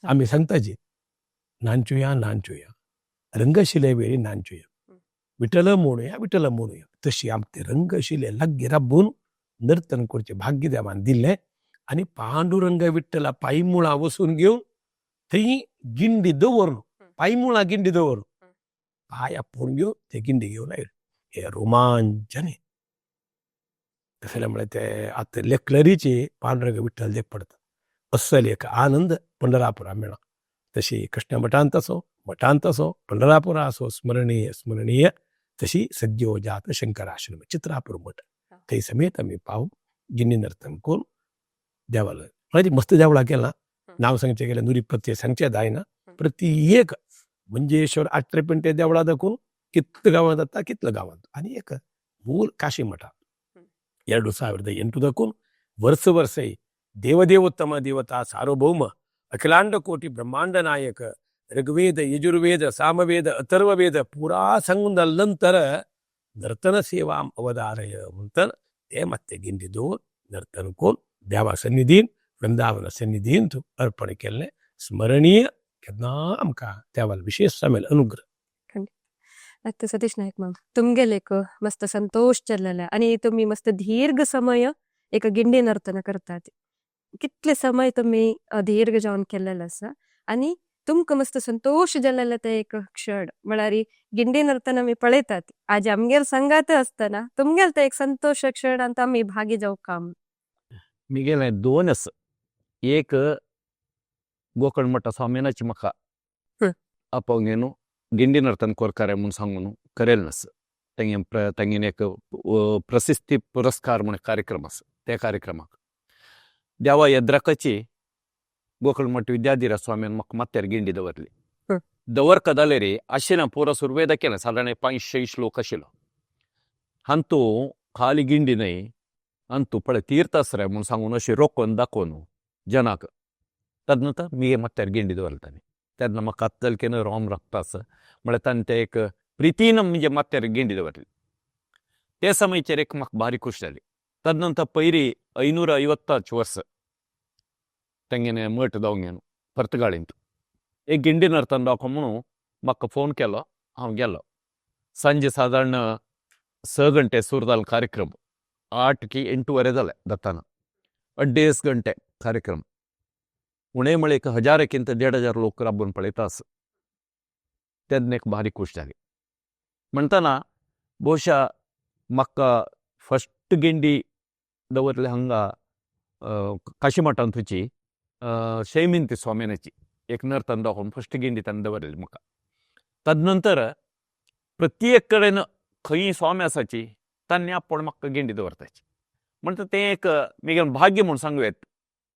आमी सांगताची नांचुया नांचुया रंगशिले वेळी नांचुया, विठ्ठल म्हणूया विठ्ठल म्हणूया. तशी आमचे रंगशिले लागीं राबून नर्तन करचें भाग्य देवान दिल्लें. आनी पांडुरंग विठ्ठला पायमुळां वचून घेवन थंय गिंडी दवरून पायमुळां गिंडी दवरून पांय आपोवन घेवन ते गिंडी घेवन आयले. हे रोमांचन तशें म्हळ्यार ते आतां लेखलरीचे पांडुरंग विठ्ठल देख पडटा असले एक आनंद पंढरापुरा मेळ्ळा. तशी कृष्ण मठांत असो मठांत असो पंढरापुरा असो स्मरणीय स्मरणीय. तशी सद्यो जात शंकराश्रम चित्रापूर मठ थंय समेत आमी पावून गिन्नी नर्तन करून देवालय म्हळ्यार मस्त देवळां केलां. नांव सांगचें गेल्यार नुरी प्रत्यय सांगचें जायना. प्रत्येक मंजेश्वर आट्रेपेंटे देवळां दाखोवन कितले गांवांत जाता कितले गांवांत. आनी एक मूळ काशी मठा 2008 दाखोवन वर्स वर्सय देवदेवोत्तम देवता सार्वभौम अखिलांड कोटी ब्रह्मांड नायक ऋग्वेद यजुर्वेद सामवेद अथर्ववेद पुरा सांगून जाले नंतर नर्तन सेवाम अवधारय म्हणटन ते मात्ते गिंडी दवर नर्तन करून देवा सन्निधीन वृंदावन सन्निधीन अर्पण केल्लें स्मरणीय केन्ना आमकां देवाल विशेष सामेल अनुग्रह. आतां सतीश नायक माम तुमगेले एक मस्त संतोष जाल्लेले आनी तुमी मस्त दीर्घ समय एक गिंडी नर्तन करतात. कितले समय तुमी दीर्घ जावन केल्लेले आसा आनी तुमकां मस्त संतोष जाल्लेले ते एक क्षण म्हळ्यार गिंडी नर्तन आमी पळयतात आज आमगेर संगात आसतना तुमगेल ते एक संतोष क्षणांत आमी भागी जावका. मिगेले दोन आसा. एक गोकर्ण मठा स्वामीनाची म्हाका आपोवन घेवन गिंडी नर्तन कोरकारे म्हूण सांगून करेल नास तांगे तांगेले एक प्रशस्ती पुरस्कार म्हूण कार्यक्रम आसा. त्या कार्यक्रमाक देवा येद्राकाची गोकर्ण मठ विद्याधीरा स्वामीन म्हाका माथ्यार गिंडी दवरली. दवरका जाले रे अशें ना पुरो सुरवेदा केलें सादारण 500 श्लोक आशिल्लो. हांतू खाली गिंडी न्हय अंतू पळय तीर्थ आसरे म्हूण सांगून अशें रोखोवन दाखोवन जनाक तेन्ना आतां मिगे माथ्यार गिंडी दवरले तांणी. तेन्ना म्हाका आतां जालें की रोम रक्त आसा म्हळ्यार तांणी ते एक प्रितीन म्हणजे माथ्यार गिंडी दवरली. ते समयचेर एक म्हाका भारी खूश जाली. तदनंतर पयरी 550 वर्स तेंगेले मठ जावंक घेवन पर्तगाळींत एक गिंडी नर्तन दाखो म्हणून म्हाका फोन केलो. हांव गेलो. सांजे सादारण 6 गंटे सुरू जालो कार्यक्रम, 8 की 8:15 जालें जाताना 2.5 गंटे कार्यक्रम. उणें म्हळ्यार 1000 1,500 लोक राबून पळयता आसा. तेन्ना एक भारी खूश जाली. म्हणटना बहुशा म्हाका फस्ट गिंडी दवरले हांगा काशीमठांत थंयची शैमिंती स्वाम्याची एक नर्तन दाखोवन फस्ट गिंडी ताणें दवरलेली म्हाका. तदनंतर प्रत्येक कडेन खंय स्वामी आसाची तांणी आपूण म्हाका गिंडी दवरताची. म्हणटा तें एक म्हगेलें भाग्य म्हूण सांगू येता.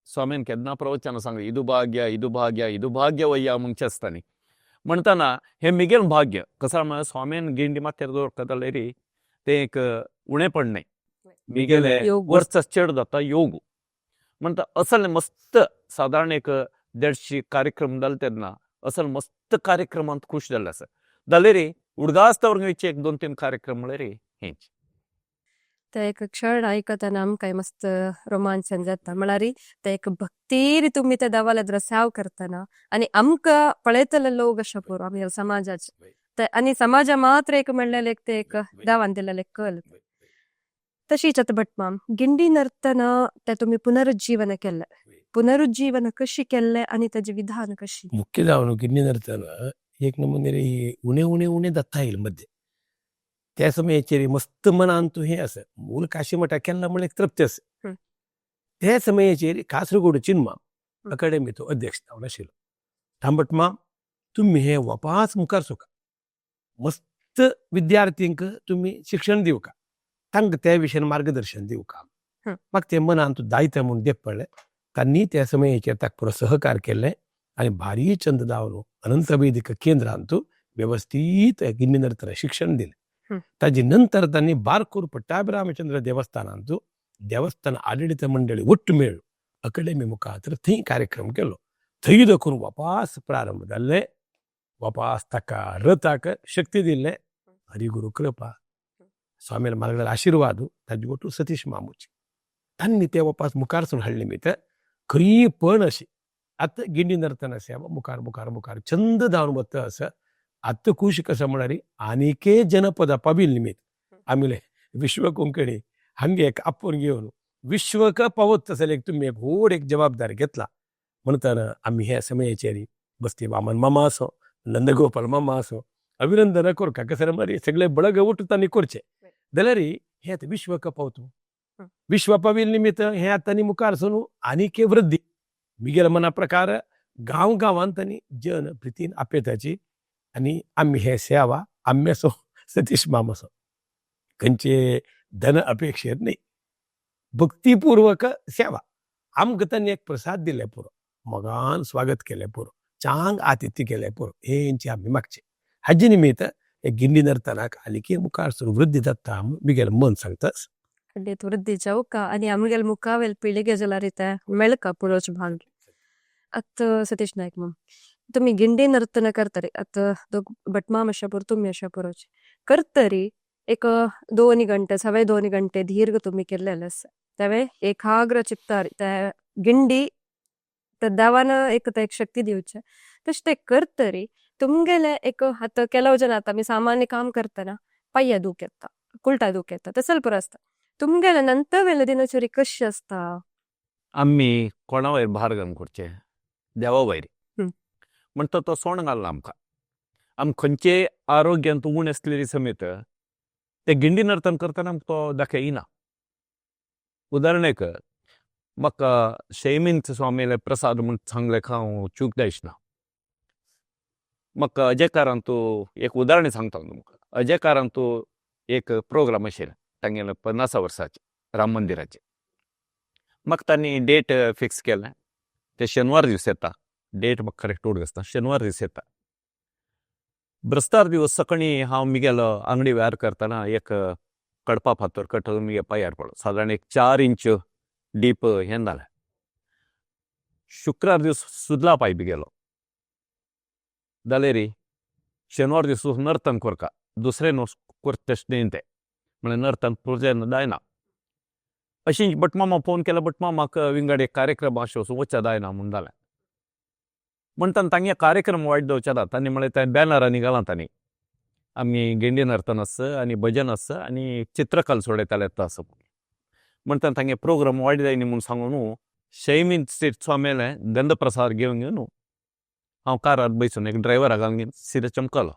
स्वामीन केन्ना प्रवचनां सांगलें इदू भाग्य इदू भाग्य इदू भाग्य वय्या म्हणचें आसता न्ही. म्हणटना हें म्हगेलें भाग्य कसो म्हळ्यार स्वामीन गिंडी माथ्यार दवरता जाल्यार तें एक उणेपण न्हय, म्हगेलें वर्स चड जाता योग. म्हणटा असलें मस्त सादारण एक 150 कार्यक्रम जाले तेन्ना असले मस्त कार्यक्रमांत खूश जाल्लें आसा. जाल्यार उडगास दवरूंक एक 2-3 कार्यक्रम म्हळ्यार हेंच. ते एक क्षण आयकतना आमकां मस्त रोमांचन जाता. म्हळ्यार ते एक भक्तीर तुमी ते देवाले सेव करतना आनी आमकां पळयतले लोक अशें पुरो आमच्या समाजाचे ते आनी समाजा मात्र एक म्हणलेलें एक ते एक देवान दिलेलें कल. तशीच आतां भटमाम गिंडी नर्तन ते तुमी पुनरुज्जीवन केल्लें, पुनरुज्जीवन कशी केल्लें आनी ताजें विधान कशी? मुख्य जावन गिंडी नर्तन एक नमुने उणे उणे उणे जाता येईल मध्य त्या समयाचेर मस्त मनान तूं हें आसा मूल काशी मठा केन्ना म्हणल्यार एक तृप्ती आसा. त्या समयाचेर कासरगोड चिन्मा अकाडेमीचो अध्यक्ष जावन आशिल्लो. तांबटमा तुमी हें वापास मुखार सुका मस्त विद्यार्थींक तुमी शिक्षण दिवका, तांकां त्या विशयान मार्गदर्शन दिवका. म्हाका तें मनान तूं दायता म्हूण देख पडलें. तांणी त्या समयाचेर ताका पुरो सहकार केल्लें आनी भारी चंद जावन अनंत वैदिक केंद्रांत वेवस्थीत गिन्नी नर्तन शिक्षण दिलें. ताजे नंतर तांणी बारकूर पट्टाभिरामचंद्र देवस्थानांत देवस्थान आडळीत मंडळी ಒಟ್ಟು मेळ अकडेमी मुखार थंय कार्यक्रम केलो. थंय दखून वापास प्रारंभ जाल्ले, वापास ताका रथाक शक्ती दिल्ले. हरिगुरु कृपा स्वामीला मार्गदर्शन आशीर्वाद ताजे गोटू सतीश मामूची तांणी ते वापास मुखार सून हाडले निमित्त खंय पण अशी आतां गिंडी नर्तन सेवा मुखार मुखार मुखार छंद जावन वता आसा. आतां खूश कसो म्हळ्यार आनीके जनपद पाविल निमित्त आमगेले विश्व कोंकणी हांगे एक आपोवन घेवन विश्वक पावत जाल्यार एक तुमी एक व्हड एक जबाबदारी घेतला. म्हणटना आमी ह्या समयाचेर बसती वामन मामा आसो, नंदगोपाल मामा आसो, अभिनंदन करका कशें म्हळ्यार सगळे बळग उठून तांणी करचें जाल्यार हें आतां विश्वक पावतो. विश्व पाविल निमित्त हें आतां आनी मुखार सून आनीक वृद्धी मिगेल मना प्रकार गांव गांवांत तांणी जन प्रितीन आपयताची आनी आमी हे सेवा आमी असो सतीश माम असो खंयचे धन अपेक्षेत न्ही, भक्तीपूर्वक सेवा. आमकां तांणी एक प्रसाद दिले पुरो, मोगान स्वागत केलें पुरो, चांग आतिथ्य केलें पुरो, हेंची आमी मागचें. हाजे निमित्त हे गिंडी नर्तनाक आनीक मुखार सुरू वृद्धी जाता मिगेलें मन सांगता. खंडीत वृद्धी जावका आनी आमगेले मुखावेल पिळगे जाल्यार ते मेळका पळोवचें भाग्य. आतां सतीश नायक माम तुमी गिंडी नर्तन करतरी आतां दोग भटमाम अशा पुरो तुमी अशा पळोवचे करतरी एक 2 घंटे 2.25 घंटे दीर्घ तुमी केल्लेले आसा तेवे एकाग्र चित्तार ते गिंडी ते देवान एक ते एक शक्ती दिवचे तशें ते करतरी तुमगेले एक आतां ಕೆಲವು ಜನ आतां आमी सामान्य काम करतना पांया दूख येता, कुलटा दूख येता, तसले पुरो आसता. तुमगेले नंतर वेले दिनचरी कशी आसता? आमी कोणा वयर भार घालून करचें देवा वयर म्हणटा तो सोण घालना आमकां. आम खंयचे आरोग्यांत उण आसलेली समेत ते गिंडी नर्तन करतना आमकां तो दाखय येना. उदाहरणाक म्हाका शैमिंत स्वामीले प्रसाद म्हूण सांगले हांव चूक जायना. म्हाका अजयकारांतू एक उदाहरण सांगता तुमकां. अजयकारांतू एक प्रोग्राम आशिल्लो तांगेले 50 वर्साचे राम मंदिराचे. म्हाका तांणी डेट फिक्स केलें ते शेनवार दीस येता, डेट म्हाका करेक्ट उडक आसता, शेनवार दीस येता. ब्रस्तार दिवस सकाळीं हांव मिगेलो आंगडी व्यार करतना एक कडपा फातर कटून मगे पांयार पडलो, सादारण एक 4 इंच डीप हें जालें. शुक्रार दीस सुदला पांय बी गेलो जाल्यार शेनवार दीस नर्तन करका दुसरें न्हू करता तशें न्ही तें म्हळ्यार नर्तन पुरतें जायना. अशी भटमामा फोन केलो, भटमामाक विंगड एक कार्यक्रम आशो वचता जायना म्हूण जालें. म्हणटना तांगे कार्यक्रम वायट दवरचे ना, तांणी म्हळें तें बॅनरांनी घालां तांणी आमी गिंडी नर्तन आसा आनी भजन आसा आनी चित्रकला सोडयताले आसा. म्हणटना तांगे प्रोग्राम वायट जायना म्हूण सांगून शैमीन स्टेट स्वामीलें गंधप्रसाद घेवन घेवन हांव कारार बैसून एक ड्रायव्हराक घालून घेवन सिरे चमकलो.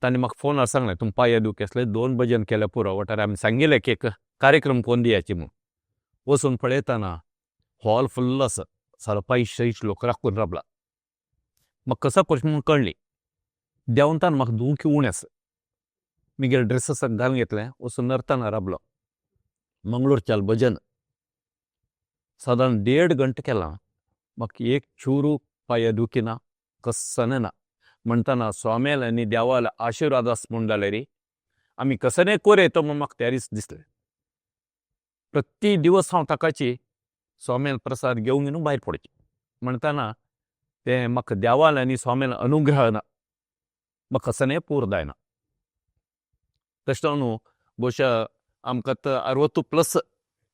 तांणी म्हाका फोनार सांगलें तुम पांय दुखी आसले 2 भजन केलें पुरो वटार आमी सांगिल्लें की एक कार्यक्रम कोण दियाची म्हूण. वचून पळयतना हॉल फुल्ल आसा, सारो 500 लोक राखून रावला. म्हाका कसो करचें म्हूण कळ्ळी. देंवताना म्हाका दुखी उणें आसा, मिगेले ड्रेसीस घालून घेतलें, वचून नर्तना राबलो. मंगळूरच्याल भजन सादारण 1.5 घंटे केलां, म्हाका एक चुरू पांय दुखी ना, कसने ना. म्हणटना स्वाम्याल आनी देवाल आशिर्वाद आस म्हूण जाल्यार आमी कसने कोर येतो म्हूण म्हाका तयारीच दिसलें. प्रति दिवस हांव ताकाची स्वाम्याल प्रसाद घेवन घेवन भायर पडचें. म्हणटना तें म्हाका देवाल आनी स्वाम्याल अनुग्रह ना, म्हाका कसने पूर जायना. तशें न्हू बहुशा आमकां आतां 60 प्लस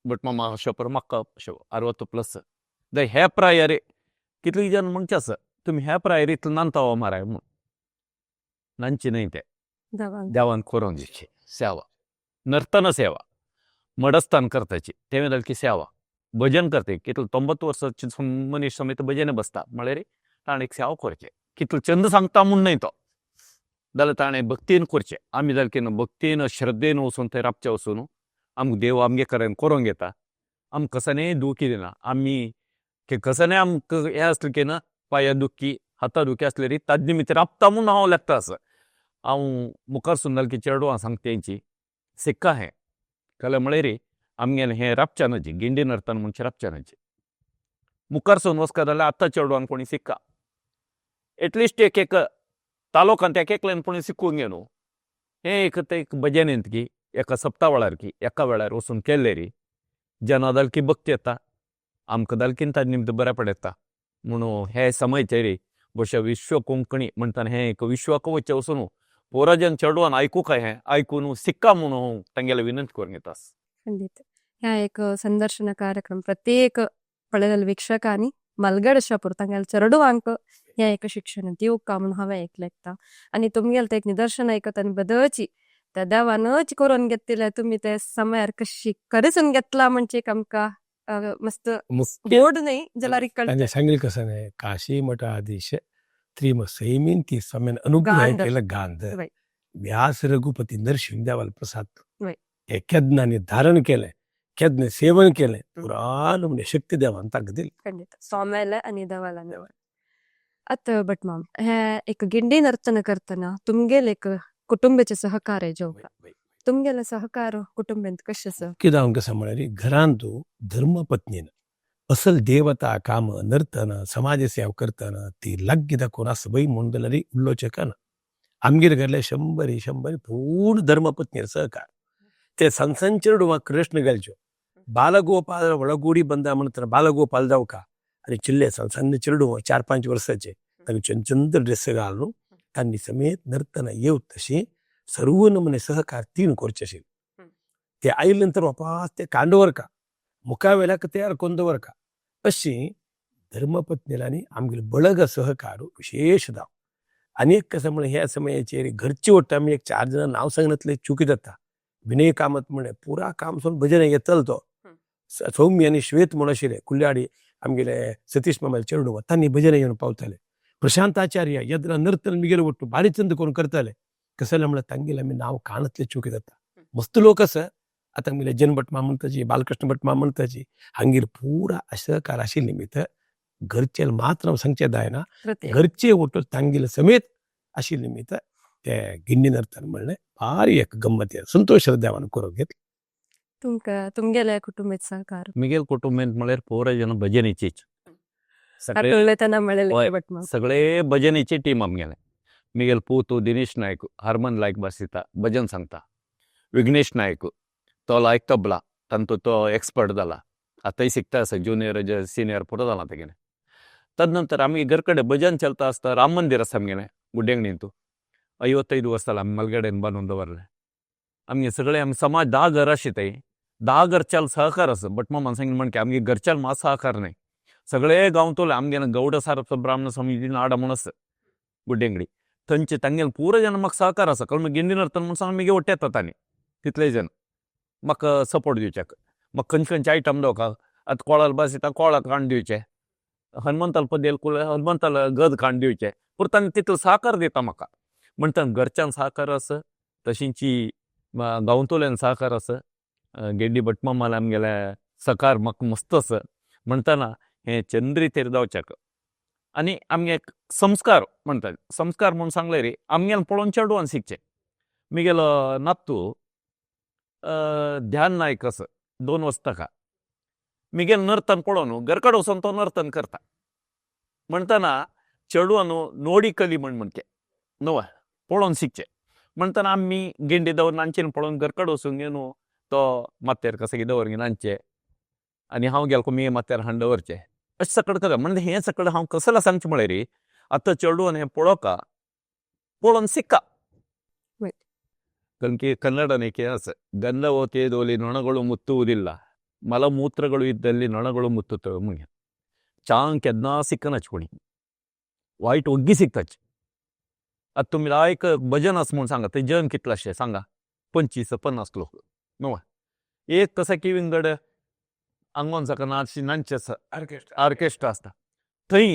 बट मामा अशें पर म्हाका अशें 60 प्लस the हे प्रायर कितले जण म्हणचे आसा तुमी ह्या प्रायर इतलें नांदता हो माराय म्हूण. नांदचे न्हय तें, देवान करोन दिवची सेवा, नर्तन सेवा मडस्थान करताची तें जाल्यार की सेवा, भजन करता कितले 90 वर्सांचे मनीस समेत भजन बसता म्हळ्यार ताणें एक सेवा करचें. कितलो चंद सांगता म्हूण न्हय तो, जाल्यार ताणें भक्तीन करचें. आमी जाल्यार कितें भक्तीन श्रद्धेन वचून थंय राबचें वचून आमकां देव आमगे कडेन करोंक घेता, आमकां कसनेय दुखी दिना. आमी कसनेय आमकां हें आसलें की ना पांया दुखी हाता दुखी आसलें री ताजे निमित्त राबता म्हूण हांव लेखता आसा. हांव मुखार सुंदर की चेडवां सांगता तेंची सिक्का हें कला म्हळ्यार आमगेलें हें राबचानाची गिंडी नर्तन म्हणचे राबचानाची मुखार सून वचका जाल्यार आतां चेडवान कोणी सिक्का एटलिस्ट एक एक तालुकांत एक एकल्यान कोणी शिकूंक गे न्हू. हें एक तें एक भजनेंत की एका सप्ता वेळार की एका वेळार वचून केल्लें री जना जाल की भक्ती येता, आमकां जाल की ताजे निमतान बरें पडटा. म्हणून हे समयचेर बहुशा विश्व कोंकणी म्हणटाना हें एक विश्वाक वचचें वचून पोराजन चेडवान आयकूंक हें आयकून सिक्का म्हणून तांगेले विनंती करून घेता. ಖಂಡಿತ ह्या एक संदर्शನ कार्यक्रम प्रत्येक पळयलेल्या वीक्षकांनी मलगड शपूर तांगेले चेडवांक ह्या एक शिक्षण दिवका म्हूण हांवें एक लेखता. आनी तुमगेलें तें एक निदर्शन आयकत आनी बदची त्या देवानच करून घेतिल्लें तुमी ते समयार कशी करीसून घेतला म्हणजे आमकां मस्त बोर्ड न्हय जाल्यार तांचे सांगले कसं न्हय, काशी मठाधीश त्रिम सैमीन ती स्वाम्यान अनुग्रह गांध. केलं गांध वय. व्यास रघुपती नरसिंह देवाला प्रसाद वय. हे केदनांनी धारण केलें, केदने सेवन केलें, पुराण म्हणजे शक्ती देवान तांकां दिली. खंडित स्वाम्याला आनी देवाला. आतां भट माम हें एक गिंडी नर्तन करतना तुमगेलें एक कुटुंबाचें सहकार्य जेवता, तुमगेलें सहकार कुटुंबेंत कशें आसा? कितें हांव कसं म्हळ्यार घरांत धर्मपत्नीन असल देवता काम नर्तन समाज सेवा करतना ती लागीं दाखोवन आसा बाई म्हूण जाल्यार उलोवचें काना. आमगेर घातले शंबरी शंबरी पूर्ण धर्मपत्नीर सहकार. ते सण चेडवां कृष्ण घालच्यो बालगोपाल ಒಳಗೂಡಿ ಬಂದ म्हणतर बालगोपाल जावका आनी चिल्ले सण सಣ್ಣ चेडवां 4-5 वर्साचे तांकां चंद चंद ड्रेस घालून तांणी समेत नर्तन येवत तशी सर्व नमुने सहकार तीन करचे आशिल्ले. ते आयले नंतर वापास ते कांडवर का मुखावेल्याक तयार करून दवरका अशी धर्मपत्नीलांनी आमगेले बळग सहकार विशेष दाव. आनी एक कसं म्हळ्यार ह्या समयाचेर घरची वट्ट आमी एक 4 जाणां नांव सांगनातले चुकी जाता. विनय कामत म्हळें पुरा काम सोडून भजन येतलो तो. सौम्य आनी श्वेत म्हूण आशिल्ले कुल्ल्याडी आमगेले सतीश मामाले चेडूं तांणी भजन येवन पावताले. प्रशांत आचार्य येदना नर्तन मिगेले ಒಟ್ಟು ಭಾರಿ ಚಂದ करून करताले. कसं म्हळ्यार तांगेले आमी नांव काणतले चुकी जाता. मस्त लोक आसा आतां आमगेले जन भट मामा म्हणटाची बालकृष्ण भट मामा म्हणटाची हांगेर पुरा सहकार आशिल्ले निमित्त घरचे मात्र हांव सांगचें जायना, घरचे ಒಟ್ಟು तांगेले समेत आशिल्ले निमित्त ते गिंडी नर्तन म्हणलें भारी एक गम्मत संतोष देवान करून घेतले. तुमकां तुमगेले कुटुंबेत सहकार? मिगेल कुटुंबेंत म्हळ्यार पोरा जण भजनेचीच सगळे उलयतना म्हणलें भट माम सगळे भजनेची टीम आमगेले. मिगेल पूत दिनेश नायक हार्मन लायक बसयता भजन सांगता. विघ्नेश नायक तो लायक तबला तांतू तो एक्सपर्ट जाला, आतांय शिकता आसा, ज्युनियर सिनियर पुरो जाला तेगेलें. तदनंतर आमी घर कडेन भजन चलता आसता. राम मंदिर आसा आमगेलें गुड्डेंगणींतू 55 वर्सां जाला आमी मलगडेन बांदून दवरलें. आमगे सगळे आमी समाज 10 घर आशिल्ले थंय, 10 घरच्याल सहकार आसा. बट मामान सांगलें म्हण की आमगे घरच्याल मात सहकार न्हय, सगळे गांवतले आमगे गौड सारप ब्राह्मण समिती नाडा म्हूण आसा गुड्डेंगडी थंयचे तांगेले पुरो जाण म्हाका सहकार आसा. कारण गिंडी नर्तन म्हूण सांग आमगे वट्टे येतात आनी तितले जाण म्हाका सपोर्ट दिवच्याक. म्हाका खंयचे खंयचे आयटम दवका आतां कोळाल बसयता कोळाक काण दिवचें, हनुमंताल पदेल कुल हनुमंताल गद काण दिवचें, पुरो तांकां तितलो सहकार दिता म्हाका. म्हणटा घरच्यान सहकार आसा, तशींची गांवतोल्यान सहकार आसा. गेंडी भटमामाला आमगेले सकार म्हाका मस्त आसा. म्हणटना हें चंद्री तेर जावच्याक आनी आमगे संस्कार म्हणटा, संस्कार म्हूण सांगले रे आमगेले पळोवन चेडवान शिकचें. मिगेलो नातू ध्यान नायक आसा, 2 वर्स ताका, मिगेल नर्तन पळोवन घरकडेन वचोन तो नर्तन करता. म्हणटना चेडवान नोडी कली म्हण म्हणचे न्हू पळोवन शिकचें. म्हणटना आमी गेंडी दवर नांचेन पळोवन घरकडेन वचून घेवन तो माथ्यार कसो दवर नांचे आनी हांव गेलो मी माथ्यार हाण दवरचें अशें सकड करता. म्हणजे हें सकड हांव कसला सांगचें म्हळ्यार रे आतां चेडवान हें पळोवका पळोवन शिक्का. कारण की ಕನ್ನಡನೇ ಆಸೆ, ಗಂಧವೋ ತೇದೋಲಿ ನೊಣಗಳು ಮುತ್ತುವುದಿಲ್ಲ, ಮಲಮೂತ್ರಗಳು ಇದ್ದಲ್ಲಿ ನೊಣಗಳು ಮುತ್ತುತ್ತವೆ. ಮುಗಿ ಚಾಂಕ್ ಎದ್ನಾ ಸಿಕ್ಕನ ಹಚ್ಕೊಳಿ वाईट ओग्गी सिकताच. आतां तुमी लायक भजन आसा म्हूण सांगा, ते जन कितलेशे सांगा, 25-50 लोक न्हू. एक कसा की विंगड आंगोन साका नाच नांचे आसा, आर्केस्ट्रा आसता, थंय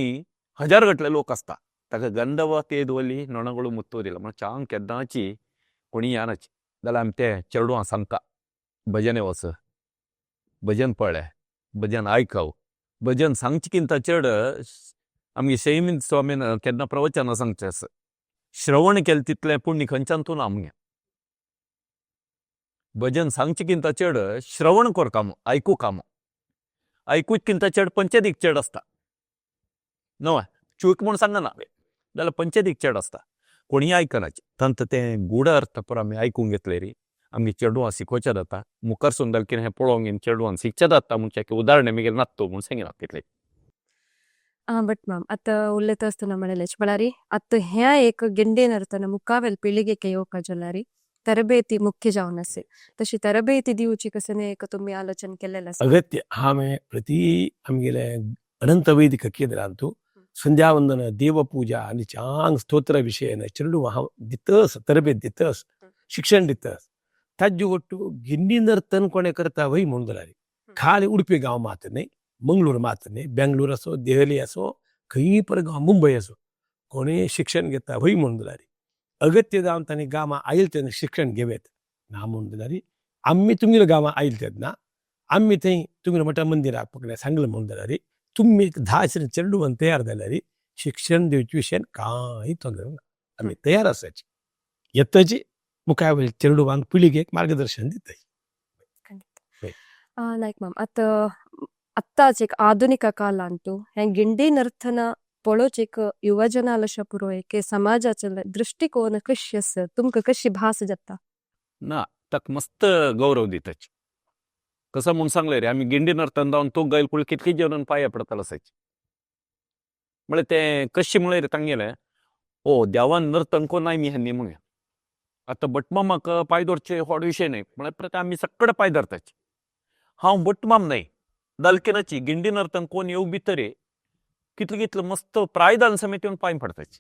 हजार गटले लोक आसता. ताका गंधव तेदोली नೊಣಗಳು ಮುತ್ತುವುದಿಲ್ಲ म्हण चांग केन्नाची कोणी यानाची जाल्यार आमी ते चेडवां सांगता भजने वच, भजन पळय, भजन आयकव. भजन सांगचे किंता चड आमगे शैमीन स्वामीन केन्ना प्रवचनां सांगचें आसा, श्रवण केलें तितलें पुण्य खंयच्यान तूं ना आमगे. भजन सांगचे किंता चड श्रवण कर काम, आयकू काम, आयकूच किंता चड पंचदीक चड आसता न्हू. चूक म्हूण सांगना जाल्यार पंचदीक चड आसता, कोणीय आयकनाचे. तांकां तें गूढ अर्थ पुरो आमी आयकूंक घेतले रे आमगे चेडवां शिकोवचें जाता. मुखार सून जाल्यार कितें हें पळोवंक घेवन चेडवान शिकचें जाता म्हणचे उदाहरण मिगेलें नात्तो म्हूण सांगिना तितलें. बट माम आतां उलयता आसतना म्हणलें म्हळ्यार आतां ह्या एक गिंडे नर्तन मुखावेल पिळगेक येवपा जाल्यार ತರಬೇತಿ ಮುಖ್ಯ जावन आसे, तशी ತರಬೇತಿ दिवची कसने एक तुमी आलोचन केलेलें आसा. ಅಗತ್ಯ. ಆಮೆ ಪ್ರತಿ ಆಮಗೆಲೆ ಅನಂತ ವೈದಿಕ ಕೇಂದ್ರ ಸಂಧ್ಯಾವಂದನ, ದೇವಪೂಜಾ आनी चांग स्तोत्र विशयन चेडूं हांव दितस, तरबेत दितस, शिक्षण दितस. ताज्जे ಒಟ್ಟು गिन्नी नर्तन कोणें करता वय म्हणून जाल्यार खाली उडपी गांव मात न्हय, मंगळूर मात न्हय, बेंगलोर आसूं, देहली आसूं, खंयी पर गांव, मुंबय आसूं, कोणूय शिक्षण घेता वय म्हणून जाल्यार अगत्य जावन तांणी गांवां आयल तेन्ना शिक्षण घेवयेत ना म्हणून जाल्यार आमी तुमगेल्या गांवां आयल तेन्ना आमी थंय तुमगेल्या मठा मंदिराक पकडल्या सांगलें म्हणून जाल्यार तुमी एक 10 चेडवान तयार जाल्यार शिक्षण दिवचे विशयान कांय तोंदर ना, आमी तयार आसाची. येतची मुखार चेडवांक पिळगेक मार्गदर्शन दितय. नायक माम, आतां आत्ताच एक आधुनिक कालांतु हें गिंडी नರ್ತन पळोवचें एक युवजनालशा पुरो एक समाजाचे दृश्टिकोन कशी आसा, तुमकां कशी भास जाता? ना, ताका मस्त गौरव दिताची. कसं म्हूण सांगलें रे आमी गिंडी नर्तन जावन तो गैल कुळ कितली जेवन पांया पडतालो असायची. म्हळ्यार तें कशें म्हळ्यार रे तांगेलें ओ देवान नर्तन को नाय मी ह्यांनी म्हणूया. आतां भटमामाक पांय धरचे व्हड विशय न्हय, म्हळ्यार परत आमी सगळे पांय धरताची. हांव भटमाम न्हय दालकेनाची गिंडी नर्तन कोण येवं भितर रे कितलें कितलें मस्त प्रायदान समेत येवन पांय पडताची.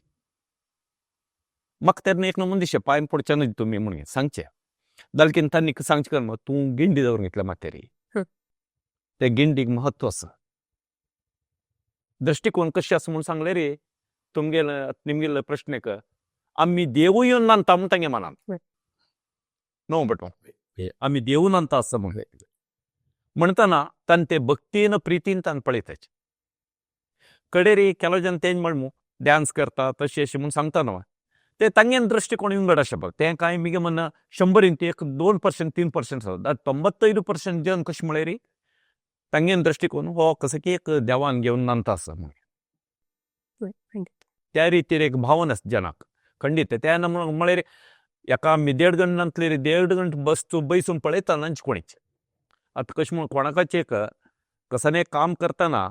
म्हाका तेन्ना एक नमुन दिशें पांय पडचे न्हय तुमी म्हणून सांगचें. दालकेन तांणी सांगचें कर तूं गिंडी दवरून घेतल्या मातेरी, ते गिंडीक म्हत्व आसा. दृश्टिकोन कशें आसा म्हूण सांगलें रे तुमगेले निमगेले प्रश्नेक आमी देवूय येवन नांदता म्हूण तांगे मनान न्हू भटमाम, आमी देवू नांदता आसा म्हूण म्हणटना तांणी ते भक्तीन प्रितीन तांकां पळयताचे. कडे रे केलो जन तेंच म्हण मू डांस करता तशें अशें म्हूण सांगता न्हू ते तांगेन दृश्टिकोन विंगड आसा बघ. तें कांय मिगे म्हण 100 एक 2% 3% आसा, 95% जन कशें म्हळ्यार रे तांगेन दृश्टिकोन हो कसो की एक देवान घेवन नांदता आसा म्हूण. त्या रितीर एक भावना आसता जनाक खंडीत. त्या म्हळ्यार एका आमी 1.5 गंट नांतले रे 1.5 गंट बसतो बैसून पळयता नांच कोणीच. आतां कशें म्हूण कोणाकाच एक कसाने काम करतना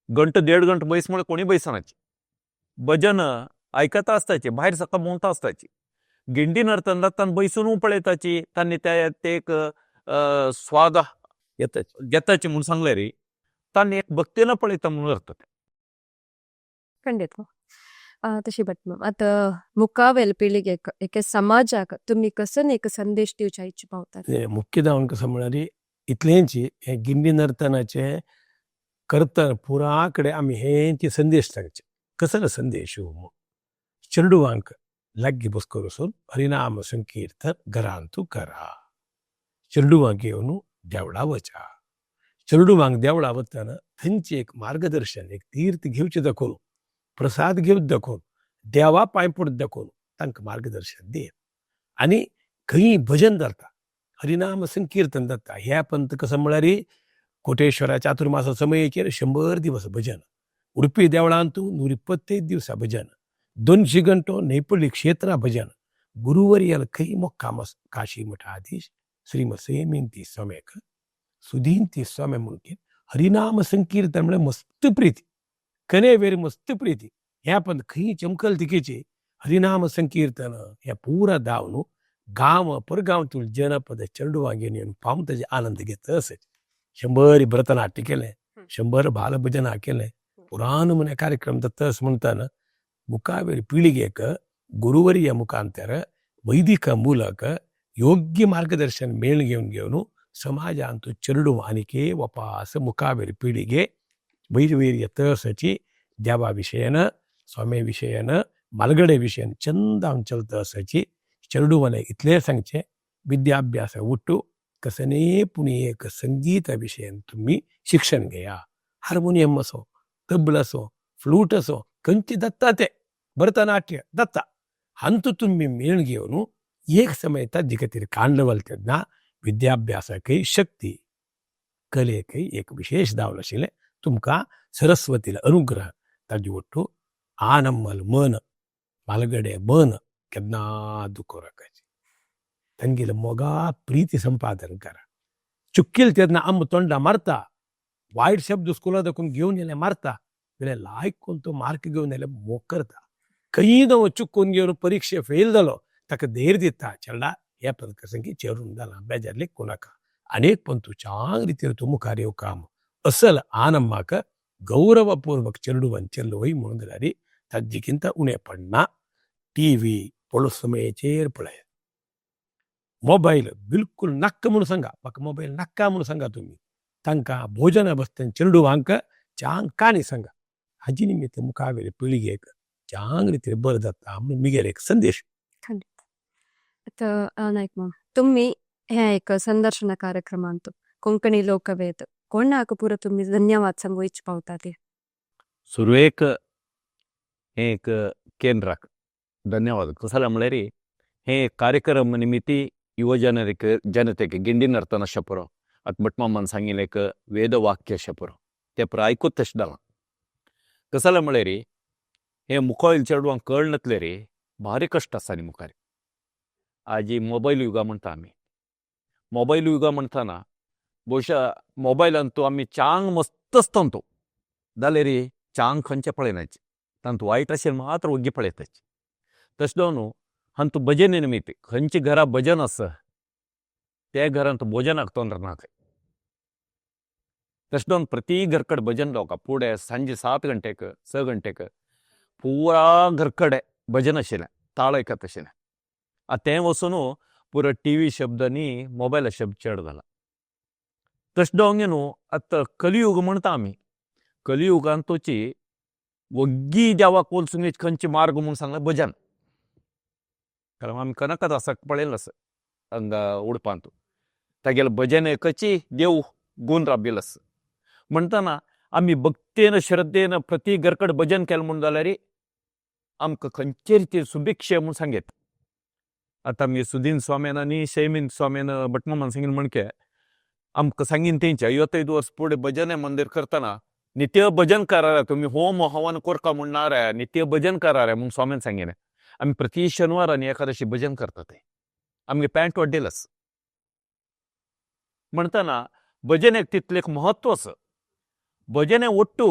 गंट 1.5 गंट बैस म्हळ्यार कोणी बैसनाची. भजन आयकता आसताची, भायर सकाळ भोंवता आसताची. गिंडी नर्तन जाता बैसून पळयताची तांणी ते एक स्वाद घेताची म्हूण सांगलें रे तांणी एक भक्तीन पळयता म्हणून अर्थ. ಖಂಡಿತ. तशी भटमाम, आतां मुखावेल पिळगेक एके समाजाक तुमी कसो एक संदेश दिवच्या इच्छा पावतात? मुख्य जावन कसो म्हळ्यार इतलेंच हें गिंडी नर्तनाचें करतना पुरा कडेन आमी हें संदेश सांगचे. कसलो संदेश हो? चेडवांक लागीं बसकर वचून हरिनाम संकीर्तन घरांतू करा. चेरडुवांक घेवन देवळा वचा. चेरडुवांक देवळा वतना थंयचें एक मार्गदर्शन, एक तीर्थ घेवचें दाखोवन, प्रसाद घेवचो दाखोवन, देवा पांय पडत दाखोवन तांकां मार्गदर्शन दियात. आनी खंयी भजन जाता, हरिनाम संकीर्तन जाता, ह्या पंथ कसो म्हळ्यार कोटेश्वरा चातुर्मासा समयेचेर 100 दिवस भजन, उडपी देवळांत 125 दिवसा भजन, 200 गंटो नेपल्ली क्षेत्रा भजन, गुरुवर्यल खंय मुक्काम काशी मठाधीश श्रीमद सेमिंती स्वाम्याक सुदींती स्वामी म्हणून हरिनाम संकीर्तन म्हळ्यार मस्त प्रीती, कने वेर मस्त प्रीती. ह्या पण खंय चमकल तिकेचे हरिनाम संकीर्तन ह्या पुरा दाव न्हू गांव परगांव जनपद चेडवां घेवन येवन पावून ताजे आनंद घेत अशें 100 भरतनाट्य केलें, 100 बालभजनां केलें, पुराण म्हण कार्यक्रम जाता अशें म्हणटाना मुखावेर पिळगेक गुरुवर्य मुखांतर वैदिक ಮೂಲಕ ಯೋಗ್ಯ ಮಾರ್ಗದರ್ಶನ ಮೇळ घेवन घेवन समाजांत चेरडूव आनीक वपास मुखावेर पिळगे वयर वयर येता आसाची देवा विशयान, स्वामी विशयान, मालगडे विशयान चंद हांव चलता आसाची. चेरडुवांनी इतलें सांगचें, विद्याभ्यास उट्टू कसने पूण एक संगीता विशयान तुमी शिक्षण घेया. हार्मोनियम असो, तबला असो, फ्लूट असो, खंयची दत्ता ते भरतनाट्य दत्ता हांतू तुमी मेळ घेवन एक समय ताजे खातीर कांडवल तेन्ना विद्याभ्यासाकय शक्ती कलेकय एक विशेश दावल आशिल्लें तुमकां सरस्वतीलो अनुग्रह ताजे वट्टू आनमल मन मालगडे मन केन्ना दुखोवनाकाची. तांगेले मोगा प्रिती संपादन करा. चुकील तेन्ना आम तोंडा मारता, वायट शब्द स्कुला दाखोवन घेवन येयल्यार मारता, जाल्यार लायक कोण तो मार्क घेवन येयल्यार मोग करता. खंयी नवो चुकून घेवन परिक्षे फेल जालो ताका धैर्य दिता, चेडा ह्या प्रसंगी चेरून जाला, बेजार लेखूं नाका, आनी एक पण तूं चांग रितीन तूं मुखार येवं काम असल आनम्माक गौरवपूर्वक चेरडुवान चेल्लो वय म्हणून जाल्यार ताजे उणें पडना. टी व्ही पळो समयेचेर पळय, मोबायल बिलकुल नाक्का म्हणून सांगा, म्हाका मोबायल नाक्का म्हणून सांगा तुमी. तांकां भोजन बसतना चेरडुवांक चांग काणी सांगा. हाजी निमित्त मुखावेले पिळगेक चांग रितीन बरें जाता म्हणून मिगेलो एक संदेश. खंडित. आतां नायक माम, तुमी हे एक संदर्शನ कार्यक्रमांत कोंकणी लोकवेद कोणाक पुरो तुमी धन्यवाद सांगू इच्छ पावता ते? सुरवेक हे एक केंद्राक धन्यवाद. कसो जालें म्हळ्यार हे कार्यक्रम निमित्ती युव जनतेक गिंडी नर्तन अशें पुरो, आतां भटमामान सांगिल्लें एक वेदवाक्य अशें पुरो, तें पुरो आयकूत तशें जालां. कसो जालें म्हळ्यार हे मुखावयले चेडवांक कळनातलें रे, भारी कश्ट आसा न्ही मुखार. आजी मोबायल युगा म्हणटा आमी, मोबायल युगा म्हणटाना बहुशा मोबायलान तूं आमी चांग मस्त आसता तो जाल्यार रे चांग खंयचें पळयनाच, तातूंत वायट आशिल्लें मात्र वग्गी पळयताच. तशें जावन न्हू हांतू भजन निमित्त खंयच्या घरा भजन आसा त्या घरांत भोजनाक तोंड ना खंय. तशें जावन प्रति घर कडेन भजन जावका फुडें सांजे 7 घंटेक 6 घंटेक पुरा घर कडेन भजन आशिल्लें, ताळ आयकत आशिल्लें. आतां तें वचून पुरो टी व्ही शब्द आनी मोबायला शब्द चड जाला. तशें जावन न्हू आतां कलियूग म्हणटा आमी, कलियुगान तोची वग्गी देवाक वचून खंयचे मार्ग म्हूण सांगला भजन. कारण आमी कनकदासाक पळयलें आसा हांगा उडपांत, तागेलें भजन एकची देव गुण राबिल्लो आसा. म्हणटना आमी भक्तेन श्रद्धेन प्रति घरकड भजन केलें म्हूण जाल्यार आमकां खंयचे रितीन सुभिक्ष म्हूण सांगेत. आतां आमी सुदीन स्वाम्यान आनी शैमीन स्वाम्यान भटमामान सांगिल्लें म्हणके आमकां सांगीन तेंचे 55 वर्स फुडें भजन मंदिर करतना नित्य भजन करा तुमी, होम हवन कोरका म्हूण ना रे, नित्य भजन करा रे म्हूण स्वाम्यान सांगिल्लें. आमी प्रति शनिवार आनी एकादशी भजन करता ते आमगे पॅन्ट वड्डेल आसा. म्हणटना भजनेक तितलें एक म्हत्व आसा. भजने ಒಟ್ಟು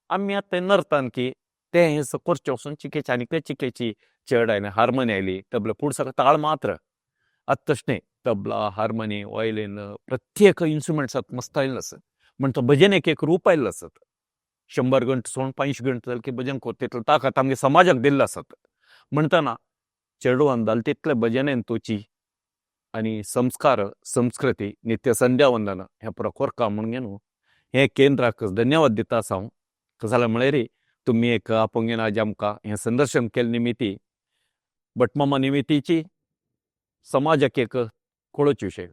आमी आतां नर्तन की तें हें करचें वचून चिकेची आनी चिकेची चेड आयली, हार्मोनी आयली, तबला पूण सगळें ताळ मात्र आतां तशें न्ही, तबला हार्मोनी वॉयलीन प्रत्येक इन्स्ट्रुमेंट्स आतां मस्त आयिल्लो आसा. म्हणटा भजनेक एक रूप आयिल्लो आसत. 100 गंट सोडून 500 गंट जालें की भजन करता तितलो ताकत आमगे समाजाक दिल्लो आसत. म्हणटना चेडवान जालें तितलें भजनेन तुची आनी संस्कार संस्कृती नित्य संध्या वंदन हें पुरो कोरका म्हणून न्हू हें केंद्राक धन्यवाद दिता आसा हांव. कशें जालें म्हळ्यार तुमी एक आपोवन आज आमकां हें संदर्शन केल्ले निमित्ती भटमामा निमितीची समाजाक एक कळोवचे विशय.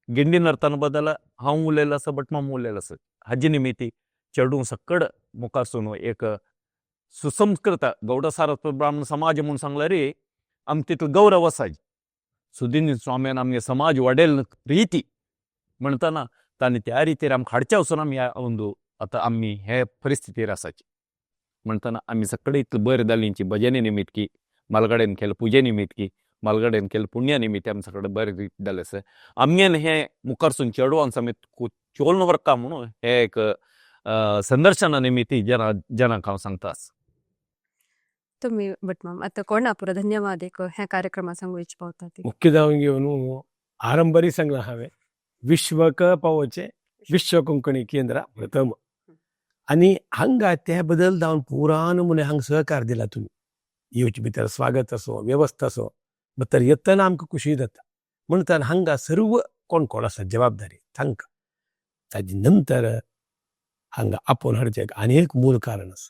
गिंडी नर्तन बद्दल हांव उलयलो आसा, भटमाम उलयलो आसा. हाजे निमित्ती चेडूं सकड मुखारसून एक सुसंस्कृत गौड सारस्वत ब्राह्मण समाज म्हूण सांगल्यार आमकां तितलो गौरव आसा. सुदिन स्वाम्यान आमगे समाज वाडयल रिती म्हणटना तांणी त्या रितीर आमकां हाडच्या वचून आमी अंदू आतां आमी हे परिस्थितीर आसाची. म्हणटना आमी सगळे इतले बरें जालींची भजने निमित्त की मालगाड्यान केलें पुजे निमित्त की मालगाड्यान केलें पुण्या निमित्त आमी सगळे बरें जालें आसा. आमगेलें हें मुखारसून चेडवान समेत चोलन व्हरता म्हणून हे एक संदर्शना निमित्ती जनांक हांव सांगता. तुम्ही भटमाम आतां कोणा पुरो धन्यवाद एक ह्या कार्यक्रमा सांगू इच्छा पावता ती. मुख्य जावन घेवन आरंभरी सांगलां हांवें, विश्वक पावोवचें विश्व कोंकणी केंद्र प्रथम आनी हांगा ते बदल जावन पुरा नमुने हांगा सहकार दिला तुमी. येवचे भितर स्वागत असो, वेवस्था असो, भितर येतना आमकां खुशी जाता. म्हणटान हांगा सर्व कोण कोण आसा जबाबदारी तांकां. ताजे नंतर हांगा आपोवन हाडचें आनी एक मूळ कारण आसा,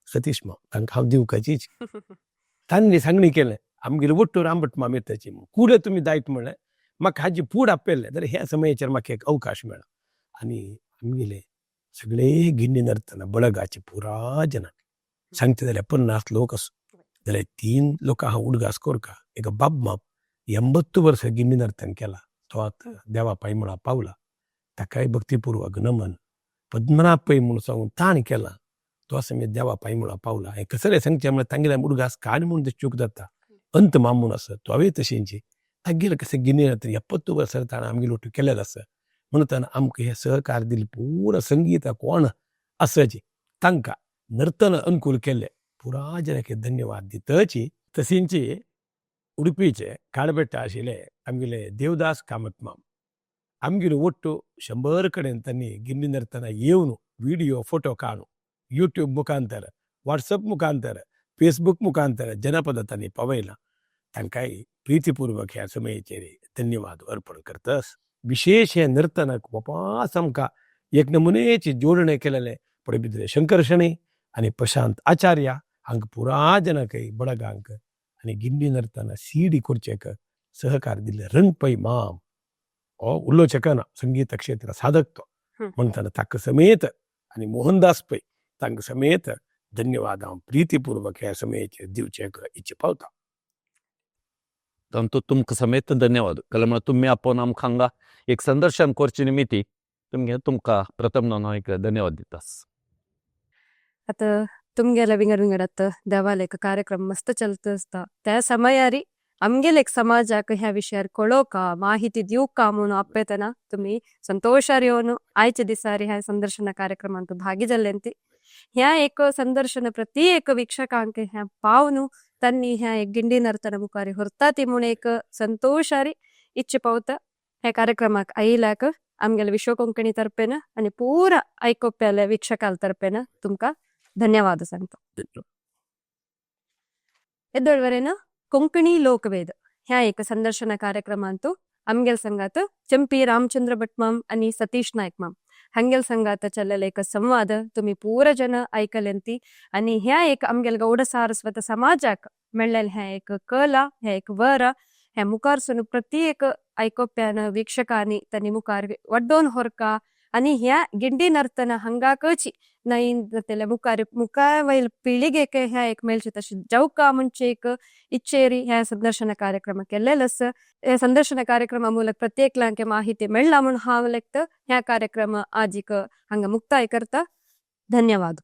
सतीश माम, तांकां हांव दिवपाचीच. तांणी सांगणी केलें आमगेले वट्टू रामभट माम येताची कुडे तुमी दायत म्हणलें म्हाका हाजी फूड आपयल्लें जाल्यार ह्या समयाचेर म्हाका एक अवकाश मेळ्ळा. आनी आमगेले सगळे गिंडी नर्तना बळगाचे पुरा जनाक सांगता जाल्यार 50 लोक आसो जाल्यार 3 लोकां हांव उडगास कोरका. एक बाबमाम 80 वर्सां गिंडी नर्तन केला, तो आतां देवा पांय मुळा पावला, ताकाय भक्तीपूर्वक नमन. पद्मनाभ पै म्हूण सांगून ताणें केला, तो समेत देवा पांय मुळा पावला. हें कसलें सांगचें म्हळ्यार तांगेल्या उडगास काणी म्हूण चूक जाता. अंत माम म्हूण आसा तो हांवें तशेंची तागेलें कशें गिन्यान 70 वर्सां ताणें आमगेलो ओटू केलेलो आसा. म्हणून आमकां हें सहकार दिलें पुरा संगीता कोण आसाची तांकां नर्तन अनुकूल केल्लें पुरा जनाक धन्यवाद दितची. तशेंच उडपीचे काडबेट्टा आशिल्ले आमगेले देवदास कामत माम आमगेलो ಒಟ್ಟು 100 कडेन तांणी गिन्नी नर्तना येवन विडियो फोटो काडून यूट्यूब मुखांतर, वॉट्सअप मुखांतर, फेसबूक मुखांतर जनपद तांणी पावयलां. तांकांय प्रितीपूर्वक ह्या समयेचेर धन्यवाद अर्पण करतस. विशेष हे नर्तनाक वपास आमकां एक नमुनेची जोडणें केलेलें पडबिद्रे शंकर शणै आनी प्रशांत आचार्य हांकां पुरा जनाकय बडगांक आनी गिंडी नर्तना सीडी करचेक सहकार दिल्ले रणपै माम हो उलोवचें शकना संगीत क्षेत्र साधक तो म्हणटना ताका समेत आनी मोहनदास पै तांकां समेत धन्यवाद हांव प्रितीपूर्वक ह्या समयेचेर दिवचेक इच्छा पावता. तांतू तुमकां समेत धन्यवाद. कारण म्हळ्यार तुमी आपोवन आमकां हांगा एक संदर्शन करचे निमित्ती तुमगे तुमकां प्रथम हांव एक धन्यवाद दिता. आतां तुमगेले विंगड विंगड आतां देवाले एक कार्यक्रम मस्त चलत आसता त्या समयारी आमगेले एक समाजाक ह्या विशयार कळोवका माहिती दिवका म्हणून आपयतना तुमी संतोषार येवन आयच्या दिसारी ह्या संदर्शन कार्यक्रमांत भागी जाल्ले. ह्या एक संदर्शन प्रति एक वीक्षकांक ह्या पावनु तन्नी ह्या एक गिंडी नर्तन मुखारी ಹೊರತಾತಿ म्हूण एक संतोषारी इच्छे पावता. ह्या कार्यक्रमाक आयिल्याक आमगेले विश्व कोंकणी तर्फेन आनी पुरा आयकोप्याले वीक्षकाल तर्फेन तुमकां धन्यवाद सांगता. एदोळवरेन कोंकणी लोकवेद ह्या एक संदर्शन कार्यक्रमांतु आमगेल संगात चंपी रामचंद्र भट माम आनी सतीश नायक माम हांगेल संगात चल्लेले एक संवाद तुमी पूरा जन आयकलेंती. आनी ह्या एक आमगेल गौड सारस्वत समाजाक मेळ्ळेले ह्या एक कला, ह्या एक वर ह्या मुखारसून प्रत्येक आयकोप्यान वीक्षकांनी तांणी मुखार वड्डोन होरका आनी ह्या गिंडी नर्तन हंगाकची नईन जातले मुखार मुखावयल पिळिगेक ह्या एक मेळचे तशें जवका म्हणचे एक इच्छेरी ह्या संदर्शन कार्यक्रम केल्लेल आसा. ह्या संदर्शन कार्यक्रमा ಮೂಲक प्रत्येकलांके माहिती मेळ्ळा म्हूण हांव लेखता ह्या कार्यक्रम आजीक हांगा मुक्ताय करता. धन्यवाद.